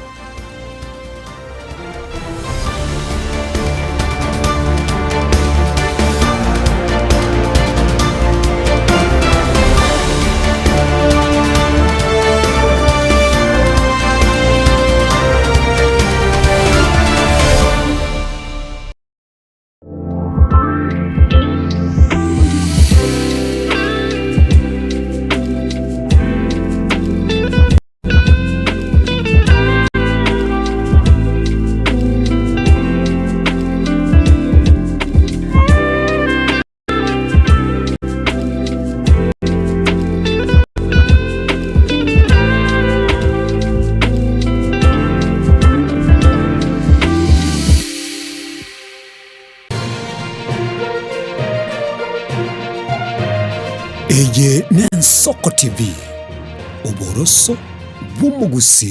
Eye n'Ensoko TV, oboroso bw'omogusii.